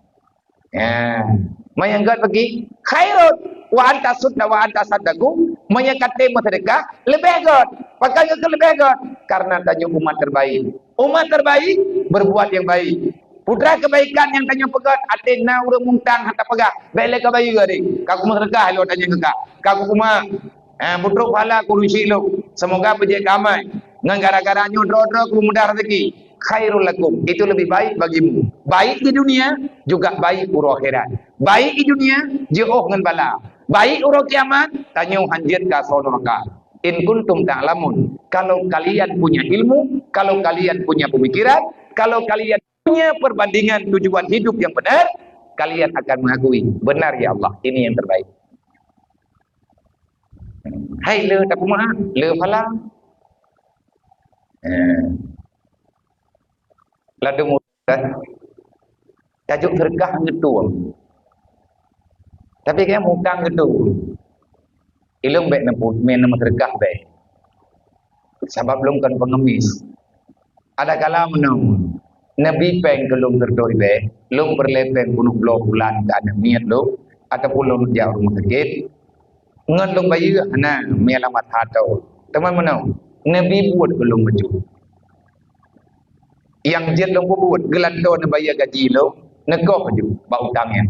Ya. Meunyoe gét bagi khairun wa anta sudda wa anta saddaku, meunyoe katé meuseudeukah, leubeh gét. Pakon gét leubeh gét? Karena tanyoe umat terbaik. Umat terbaik berbuat yang baik. Putra kebaikan nyang tanyoe peugét, até na ureuëng mutang hana peugah, bék lé ka bayeue deh. Ka kumeuseudeukah lôn tanyong keu ka. Ka kupeuma, eh, butrok pahala kurusi lôn. Semoga beujeuet damai. Ngon gara-gara nyoe droe-droe kumudah rezeki. Khairul lakum, itu lebih baik bagimu. Baik di dunia, juga baik uroe akhirat. Baik di dunia, jiôh ngon bala. Baik uroe kiamat, tanyoe hanjeuet ka asoe nuraka. In kuntum ta'lamun, kalau kalian punya ilmu, kalau kalian punya pemikiran, kalau kalian punya perbandingan tujuan hidup yang benar, kalian akan mengakui, "Benar ya Allah, ini yang terbaik." Hai le tapeumeu'ah, le pahala. Eh. Ladum udah tajok seudeukah geutueng. Tapi kayang mutang geutueng. Ilôn bék neupot, mé neumeuseudekah bék. Sabab lôn kon peungemis. Adakala meunoe, neubi péng keu lôn keudroe bék, lôn peureulée péng peunoh bloe bulan keu aneuk miet lôn, ataupun lôn jak rumoh sakét, ngon lôn bayeue hana meualamat hatoe. Teuma meunoe, neubi buet keu lôn bacut. Nyang jeuet lôn peubuet, geulantoe neubayeue gaji lôn, neukoh ju bak utang nyan.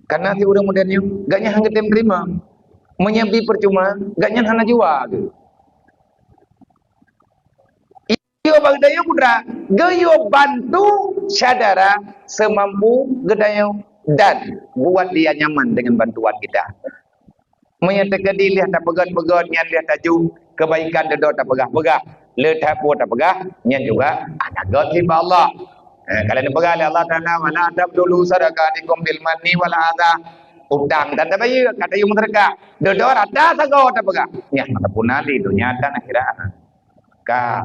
Kana si ureuëng modern nyoe, gobnyan hana geutem teurimong. Meunyoe bi peucuma, gobnyan hana jua geuh. Geuyue bak geutanyoe putra, geuyue bantu syedara seumampu geutanyoe dan buat dia nyaman dengan bantuan kita. Meunyoe teukeudi lheueh tapeugét-peugét nyan lheueh taju keubaikan dudoe tapeugah-peugah, le that peue tapeugah, nyan juga hana gét lé bak Allah. Ha, ka lheueh neupeugah lé Allah Taala, "Wa la tabtulu shadaqatikum bil manni wal adha." Utang tan tabayeue, ka tayue meuseudeukah. Dudoe rata sagoe tapeugah. Nyan meuteupeu na lé donya dan akhirat. Ka.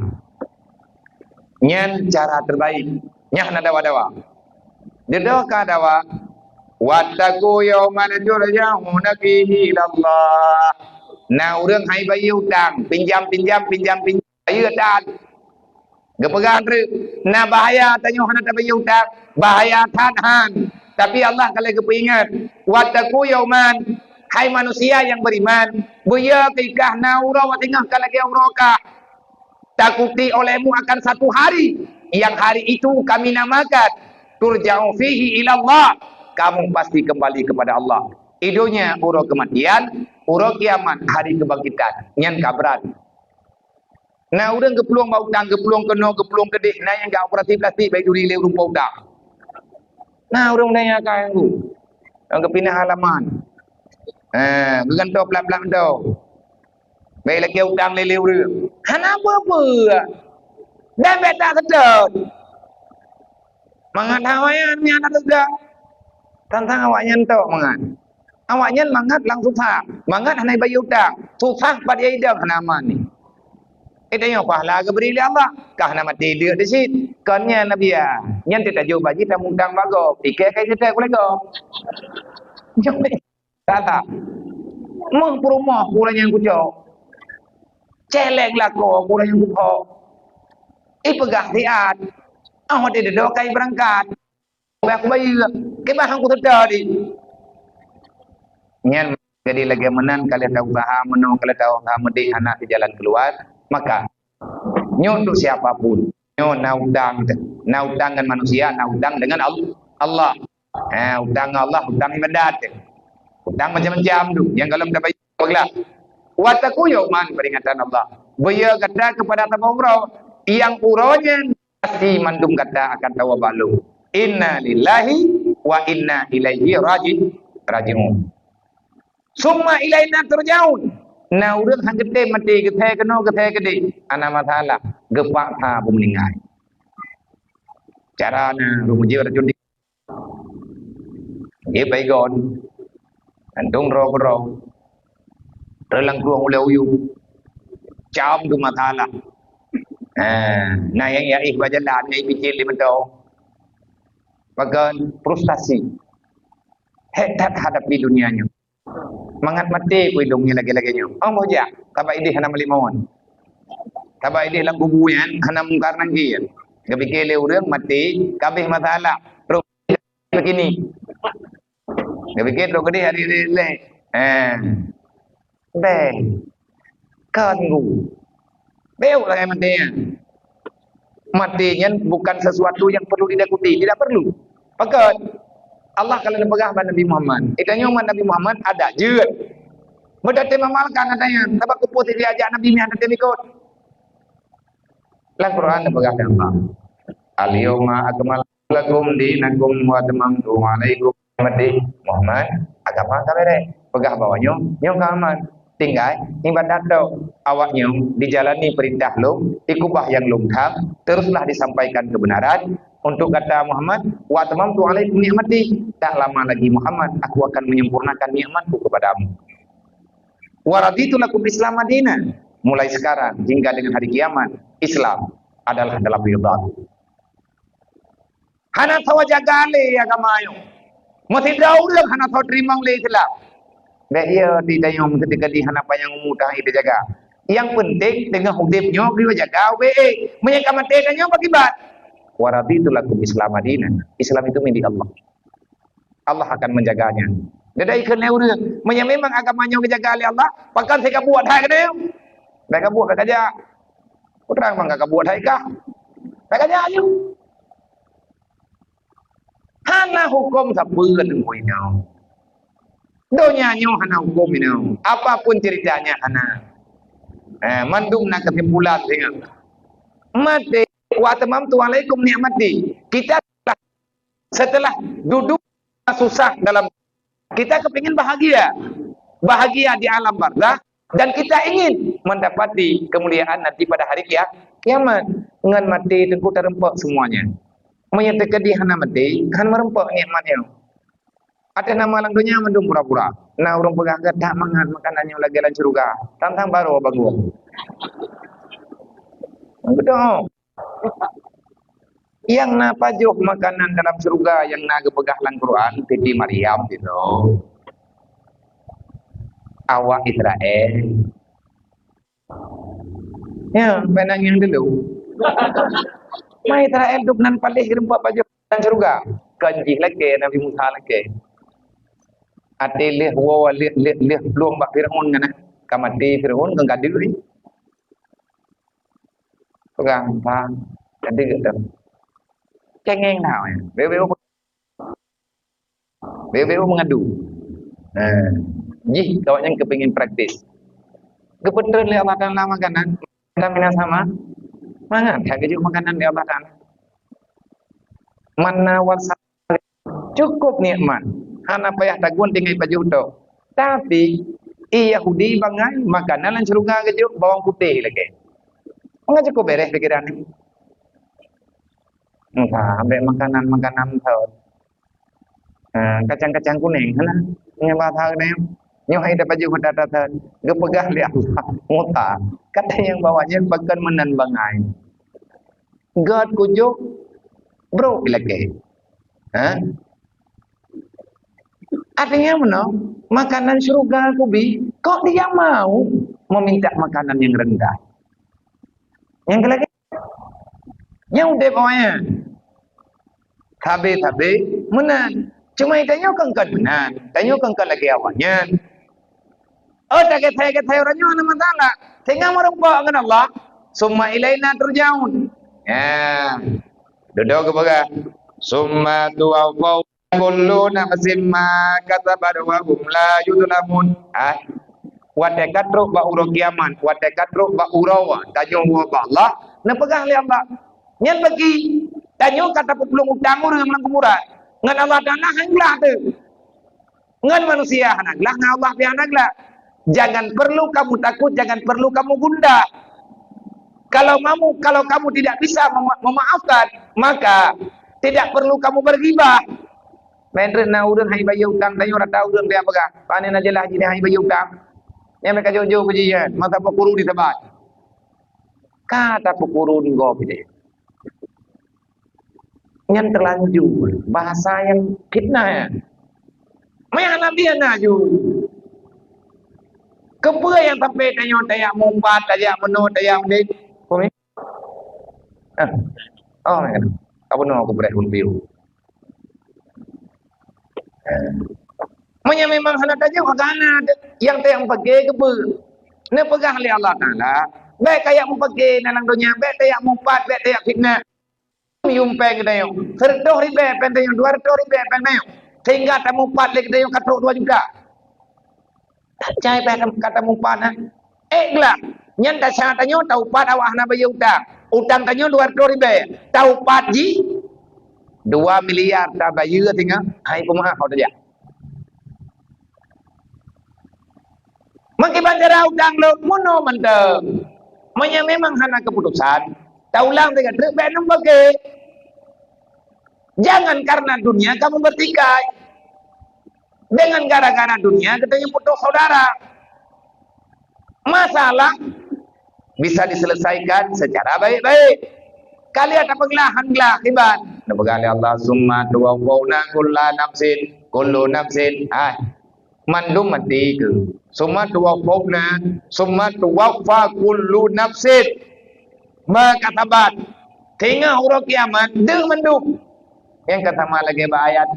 Nyan cara terbaik. Nyan hana dawa-dawa. Dudoe ka dawa. "Wattaqu yauman turja'una fihi ilallah." Na ureuëng hai bayeue utang, pinjam, pinjam, pinjam, pinjam, bayeue that. Geupeugah treuk, na bahaya tanyoe hana tabayeue utang, bahaya that han. Tapi Allah ka lheueh geupeuingat, "Wattaqu yauman," hai manusia nyang beriman, beuyeue keu kah na uroe watée nyoe ka lagée uroe kah. Takuti olehmu akan satu hari, yang hari itu kami namakan, "Turja'u fihi ilallah." Kamu pasti kembali kepada Allah. Idonya uroe kematian, uroe kiamat, hari kebangkitan. Nyan ka brat. Na ureuëng geuplueng bak utang, geuplueng keunoe, geuplueng keudeh, na nyang ka operasi plastik bak duri lé ureuëng po utang. Na ureuëng nanya ka nyang geupinah halaman. Eh, geugantoe plat-plat mantong. Bék lakée utang lé-lé ureuëng. Hana peue-peue. Dan bék that seutôt. Mangat awaknyan nyang na teuga. Tantang awaknyan tok mangat. Awaknyan mangat lam susah. Mangat hana bayeue utang. Susah pat idong hana aman ni. Eh, tanyoe pahala geubri lé Allah. Kah na maté deuk di sit. Kon nyan Nabi ya. Nyan teutajok bak jih tamutang bak gob. Iké kai teutai kulego. Salah. Meuh peurumoh kurang nyang kucok. Célék lakoe kurang nyang kuphok. Ipeugah siat. Ah, watèe dudoe kai beurangkat. Bah kubayeue, keubahan kuseutôt di. Nyan jadi lagèe meunan ka lheueh tausaha, meunoe ka lheueh tausaha meudeh hana sijalan keuluwa, maka nyoe untuk siapa pun, nyoe na utang teuh. Na utang ngon manusia, na utang dengan Al-, Allah. Ha, utang ngon Allah, utang ibadat teuh. Utang macam-macam tu, nyang gohlom tabayeue. Peugah, "Wattaqu yauman," peringatan Allah. Beuyo gata keupada saboh uroe, nyang uroe nyan pasti mandum gata akan tawoe bak Lôn. Inna lillahi wa inna ilaihi raji-, raji'un. Summa ilaina turja'un. Na ureueng han geutem maté, geusé keunoe, geusé keudeh. Hana masalah, geupaksa beumeuninggai. Cara na ureueng mujeuet racun di Nggih, Baygon. Gantung droe keudroe. Reulang krueng ulèe uyu. Cam tu masalah. Ha, na nyang yaéh bak jalan, nyang picit lé meudo. Pakon? Frustasi. Hék that hadapi dunia nyoe. Mangat maté ku ilông nyoe lagèe-lagèe nyoe. Oh, boh jak. Sabab idéh hana meulimon. Sabab idéh lam kubu nyan hana Mungkar Nakir. Geupike lé ureueng maté, ka abéh masalah. Trok kini. Geupike trok keudeh hari lé. Eh. Bèk. Kon gu. Bèk lagèe maté nyan. Maté nyan bukan sesuatu yang perlu ditakuti, tidak perlu. Pakon? Allah ka lheueh peugah bak Nabi Muhammad. Geutanyoe umat Nabi Muhammad adak jeuet. Meudaté mamalkan ata nyan, sabab keupeue sijak Nabi meuhan ata mikot. Lam Quran geupeugah lé Allah, "Al-yauma akmaltu lakum dinakum wa atmamtu alaikum ni'mati." Muhammad, agama ka bèrèh. Peugah bahwa nyoe, nyoe ka aman. Tinggai ibadat tok. Awak nyoe dijalani peurintah Lôn, dikeubah nyang Lôn that, teruslah disampaikan keubeunaran. Untuk gata Muhammad, "Wa atmamtu alaikum ni'mati." Tak lama lagi Muhammad, Aku akan menyempurnakan nikmat-Ku kepadamu. "Wa raditu lakum Islam madina." Mulai sekarang hingga dengan hari kiamat, Islam adalah dalam ridha-Ku. Hana soe jaga lé agama nyoe. Meusidroe ureueng hana soe teurimong lé Islam. Bèk yo di tanyoe meukeudeh-keudeh hana panyang umu tahi teujaga. Nyang peunteng teungoh udép nyoe geuyue jaga ubé. Meunyoe ka maté tanyoe bak kiban. "Wa raditu lakum Islam madina." Islam itu milik Allah. Allah akan menjaganya. Dadai kheun lé ureueng, meunyoe memang agama nyoe geujaga lé Allah, pakon sikabuet hai keunoe? Bèk kabuet, bèk kajak. Putra memang ka kabuet hai kah? Bèk kajak nyoe. Hana huköm sapeue teungku inoe. Donya nyoe hana huköm inoe. Apapun ceritanya hana. Eh, mandum na kesimpulan singoh. Maté, "Wa atmamtu alaikum ni'mati." Kita setelah duduk susah dalam, kita kepingin bahagia. Bahagia di alam barzakh dan kita ingin mendapati kemuliaan nanti pada hari kia-, kiamat. Ngon maté teungku tareumpok semuanya. Meunyoe teukeudi hana maté, han meureumpok nikmat nyoe. Ateueh nama lam donya mandum pura-pura. Na ureueng peugah gata mangat makanan nyoe lagèe lam syeuruga. Tang-tang baroe bangun. Beutôi. Nyang na pajoh makanan dalam syeuruga nyang na geupeugah lam Quran, Siti Maryam itu. Awak Israel. Ya, benang nyang dulu. Ma Israel duk nan paléh geureumpok pajoh lam syeuruga. Kon jih lakèe Nabi Musa lakèe. Até lheueh woe lheueh, lheueh, lheueh plueng bak Firaun nyan, ka maté Firaun ngon ka deuh. Peugah, "Bang, jadi geutem." Cengeng dah, ya. Beu-beu, beu-beu mengadu. Nah, jih awak nyan kepingin praktis. Geupeutreun lé Allah Taala makanan, kita mina sama. Mangat ka geujok makanan lé Allah Taala. Manna wa salwa. Cukup nikmat. Hana payah tagun tinggai pajoh tok. Tapi, i Yahudi bangai, makanan lam syeuruga geujok bawang putéh lagèe. Mangat cukup bèrèh pikiran ni. Entah, ambek makanan-makanan thon. Ha, kacang-kacang kuning, hana. Nyoe bahasa nyoe. Nyoe hai tapajoh mata thon. Geupeugah lé Allah. Muta. Ada nyang bawa nyan pakon meunan bangai. Gét kujok, brok ilakée. Ha? Artinya meunoe, makanan syurga kubi, kok dia mau meminta makanan yang rendah? Nyang keu lagée, nyang udeb awaknyan. Sabe-sabe meunan. Cuma tanyoe kon kon meunan. Tanyoe kon kon lagée awaknyan. Oh, takeusai-keusai uroe nyoe hana masalah. Singoh meurumpok ngon Allah. "Summa ilaina turja'un." Ya. Dudoe geupeugah, "Summa tuwaffawna kullu nafsin ma kasabat wa hum la yuzlamun." Ah. Watée ka trok bak uroe kiamat, watée ka trok bak uroe tanyoe woe bak Allah, neupeugah lé Allah, "Nyan bagi tanyoe ka tapeuplueng utang ureuëng lam kuburan. Ngon Allah Taala han glah teuh." Ngon manusia hana glah, ngon Allah pih hana glah. Jangan perlu kamu takut, jangan perlu kamu gundah. Kalau kamu, kalau kamu tidak bisa mema-, memaafkan, maka tidak perlu kamu bergibah. Meuntreuk na ureuëng hai bayeue utang tanyoe, rata ureuëng dia peugah, "Pane na jeulaih jih hai bayeue utang." Nyang mereka jujur puji ya, masa pokuru disebat. Kata pokuru gob dia. Nyan terlanjur bahasa nyang fitnah nyan. Meunan Nabi hana ju. Keupeue nyang sampai tanyoe tajak meuubat, tajak meunoe, tajak meunoe? Kumi? Ah. Oh, ya. Apa nama aku berat pun biu? Eh. Meunyoe memang hana tajak, maka hana nyang tajak meupaké keupeue? Neupeugah lé Allah Taala, "Bék kajak meupaké na lam donya, bék tajak meuubat, bék tajak fitnah." Yum péng geutanyoe, seureutôh ribée péng tanyoe, dua reutôh ribée péng tanyoe, sehingga tameuupat lé geutanyoe ka trok dua juta. Cai péng ka tameuupat, ha? Ék glah, nyan dasya tanyoe taupat awak hana bayeue utang. Utang tanyoe dua reutôh ribée, taupat jih dua miliar tabayeue singoh, hai peumaáh ho tajak. Meukiban cara utang lôn, meunoe mantong. Meunyoe memang hana keuputosan, taulang sigoe treuk bék neupaké. Jangan karena dunia kamu bertikai. Dengan gara-gara dunia kita yang putus saudara. Masalah bisa diselesaikan secara baik-baik. Kalian apa gelah, han gelah, iban. Neupeugah lé Allah, "Summa tuwaffawna kulla nafsin, kullu nafsin." Ah, mandum mati ke. "Summa tuwaffawna, summa tuwaffa kullu nafsin ma kasabat." Singoh uroe kiamat, deuh mandum. Nyang ka sama lagée bak ayat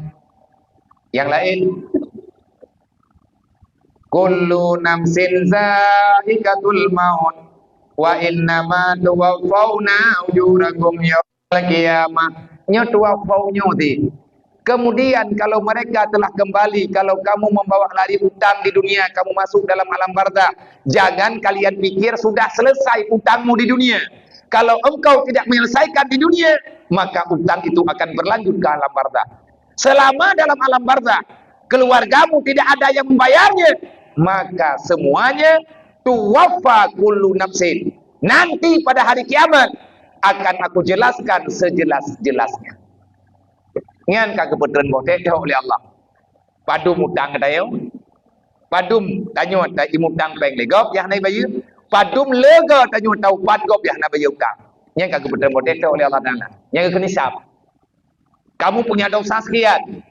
nyang laén. "Kullu nafsin zaikatul maut, wa innama tuwaffawna ujurakum yaumal qiyamah." Nyoe tuwaffau nyoe ti. Kemudian kalau mereka telah kembali, kalau kamu membawa lari utang di dunia, kamu masuk dalam alam barzah, jangan kalian pikir sudah selesai utangmu di dunia. Kalau engkau tidak menyelesaikan di dunia, maka utang itu akan berlanjut ke alam barzah. Selama dalam alam barzah, keluargamu tidak ada yang membayarnya, maka semuanya tuwaffa kullu nafsin. Nanti pada hari kiamat akan aku jelaskan sejelas-jelasnya. Nyan ka geupeutreun boh teuh lé Allah. Padum utang geutanyoe? Padum tanyoe ta-, imutang péng lé gob nyang hana bayeue? Padum leuga tanyoe taupat gob nyang hana bayeue utang? Nyan ka geupeutreun boh teuh lé Allah Taala. Nyan geukheun hisab. Kamu punya dosa sekian.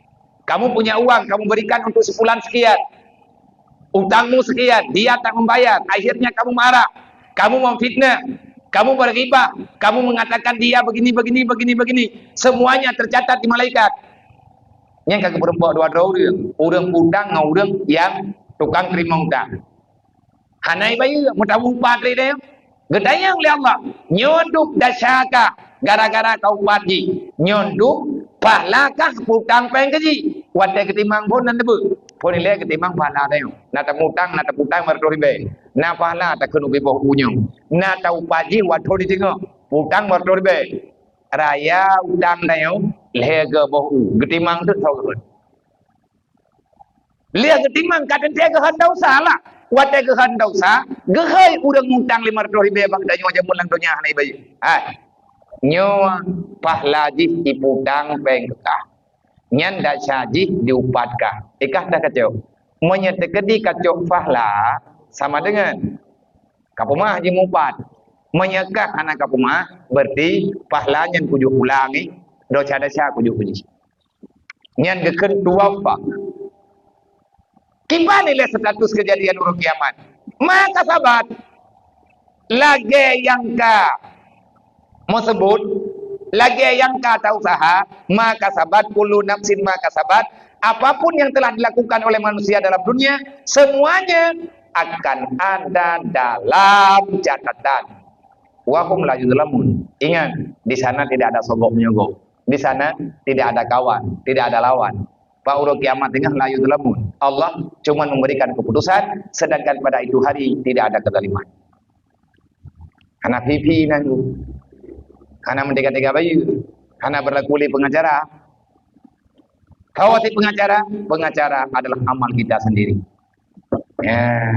Kamu punya uang, kamu berikan untuk si fulan sekian. Utangmu sekian, dia tak membayar. Akhirnya kamu marah, kamu memfitnah, kamu berghibah, kamu mengatakan dia begini, begini, begini, begini. Semuanya tercatat di malaikat. Nyan ka geupeureumpok dua droe ureuëng, ureuëng utang ngon ureuëng nyang tukang teurimong utang. Hana ibayeue, meutameuupat lé deh. Geutanyong lé Allah, "Nyoe dub dasya kah gara-gara ka upat jih? Nyoe dub pahla kah peutang péng keu jih?" Watée geutimang phon nan teubeuet, phon ilée geutimang pahla tanyoe. Na tamutang, na taputang meureutoh ribée. Na pahla takheun ubé boh u nyoe. Na taupat jih watée jiteungoh, peutang meureutoh ribée. Raya utang tanyoe lhée geuboh u, geutimang teuk soe geuphon. Lheueh geutimang ka teuntée geuhon desya lah. Watée geuhon desya, geuhôi ureuëng mutang limong reutôh ribée bak tanyoe jameun lam donya hana ibayeue. Hai, nyoe pahla jih iputang péng keu kah. Nyan desya jih diupat kah. Ikah takacok. Meunyoe teukeudi kacok pahla sama dengan Kapeumeu'ah jimupat. Meunyoe ka hana kapeumeu'ah, berarti pahala nyan kujok pulang, eh. Desya-desya kujok keu jih. Nyan geukheun tuwaffa. Kiban ilée status keujadian uroe kiamat? Ma kasabat. Lagée nyang ka meuseubut, lagée nyang ka tausaha, ma kasabat, kullu nafsin ma kasabat, apapun yang telah dilakukan oleh manusia dalam dunia, semuanya akan ada dalam catatan. Wa hum la yuzlamun. Ingat, di sana tidak ada sogok menyogok. Di sana tidak ada kawan, tidak ada lawan. Bak uroe kiamat teungoh la yuzlamun. Allah cuma memberikan keputusan, sedangkan pada itu hari tidak ada kezaliman. Hana pipi nan, hana meutega-tega bayeue, hana berlaku lé pengacara. Khawatir pengacara, pengacara adalah amal kita sendiri. Ya.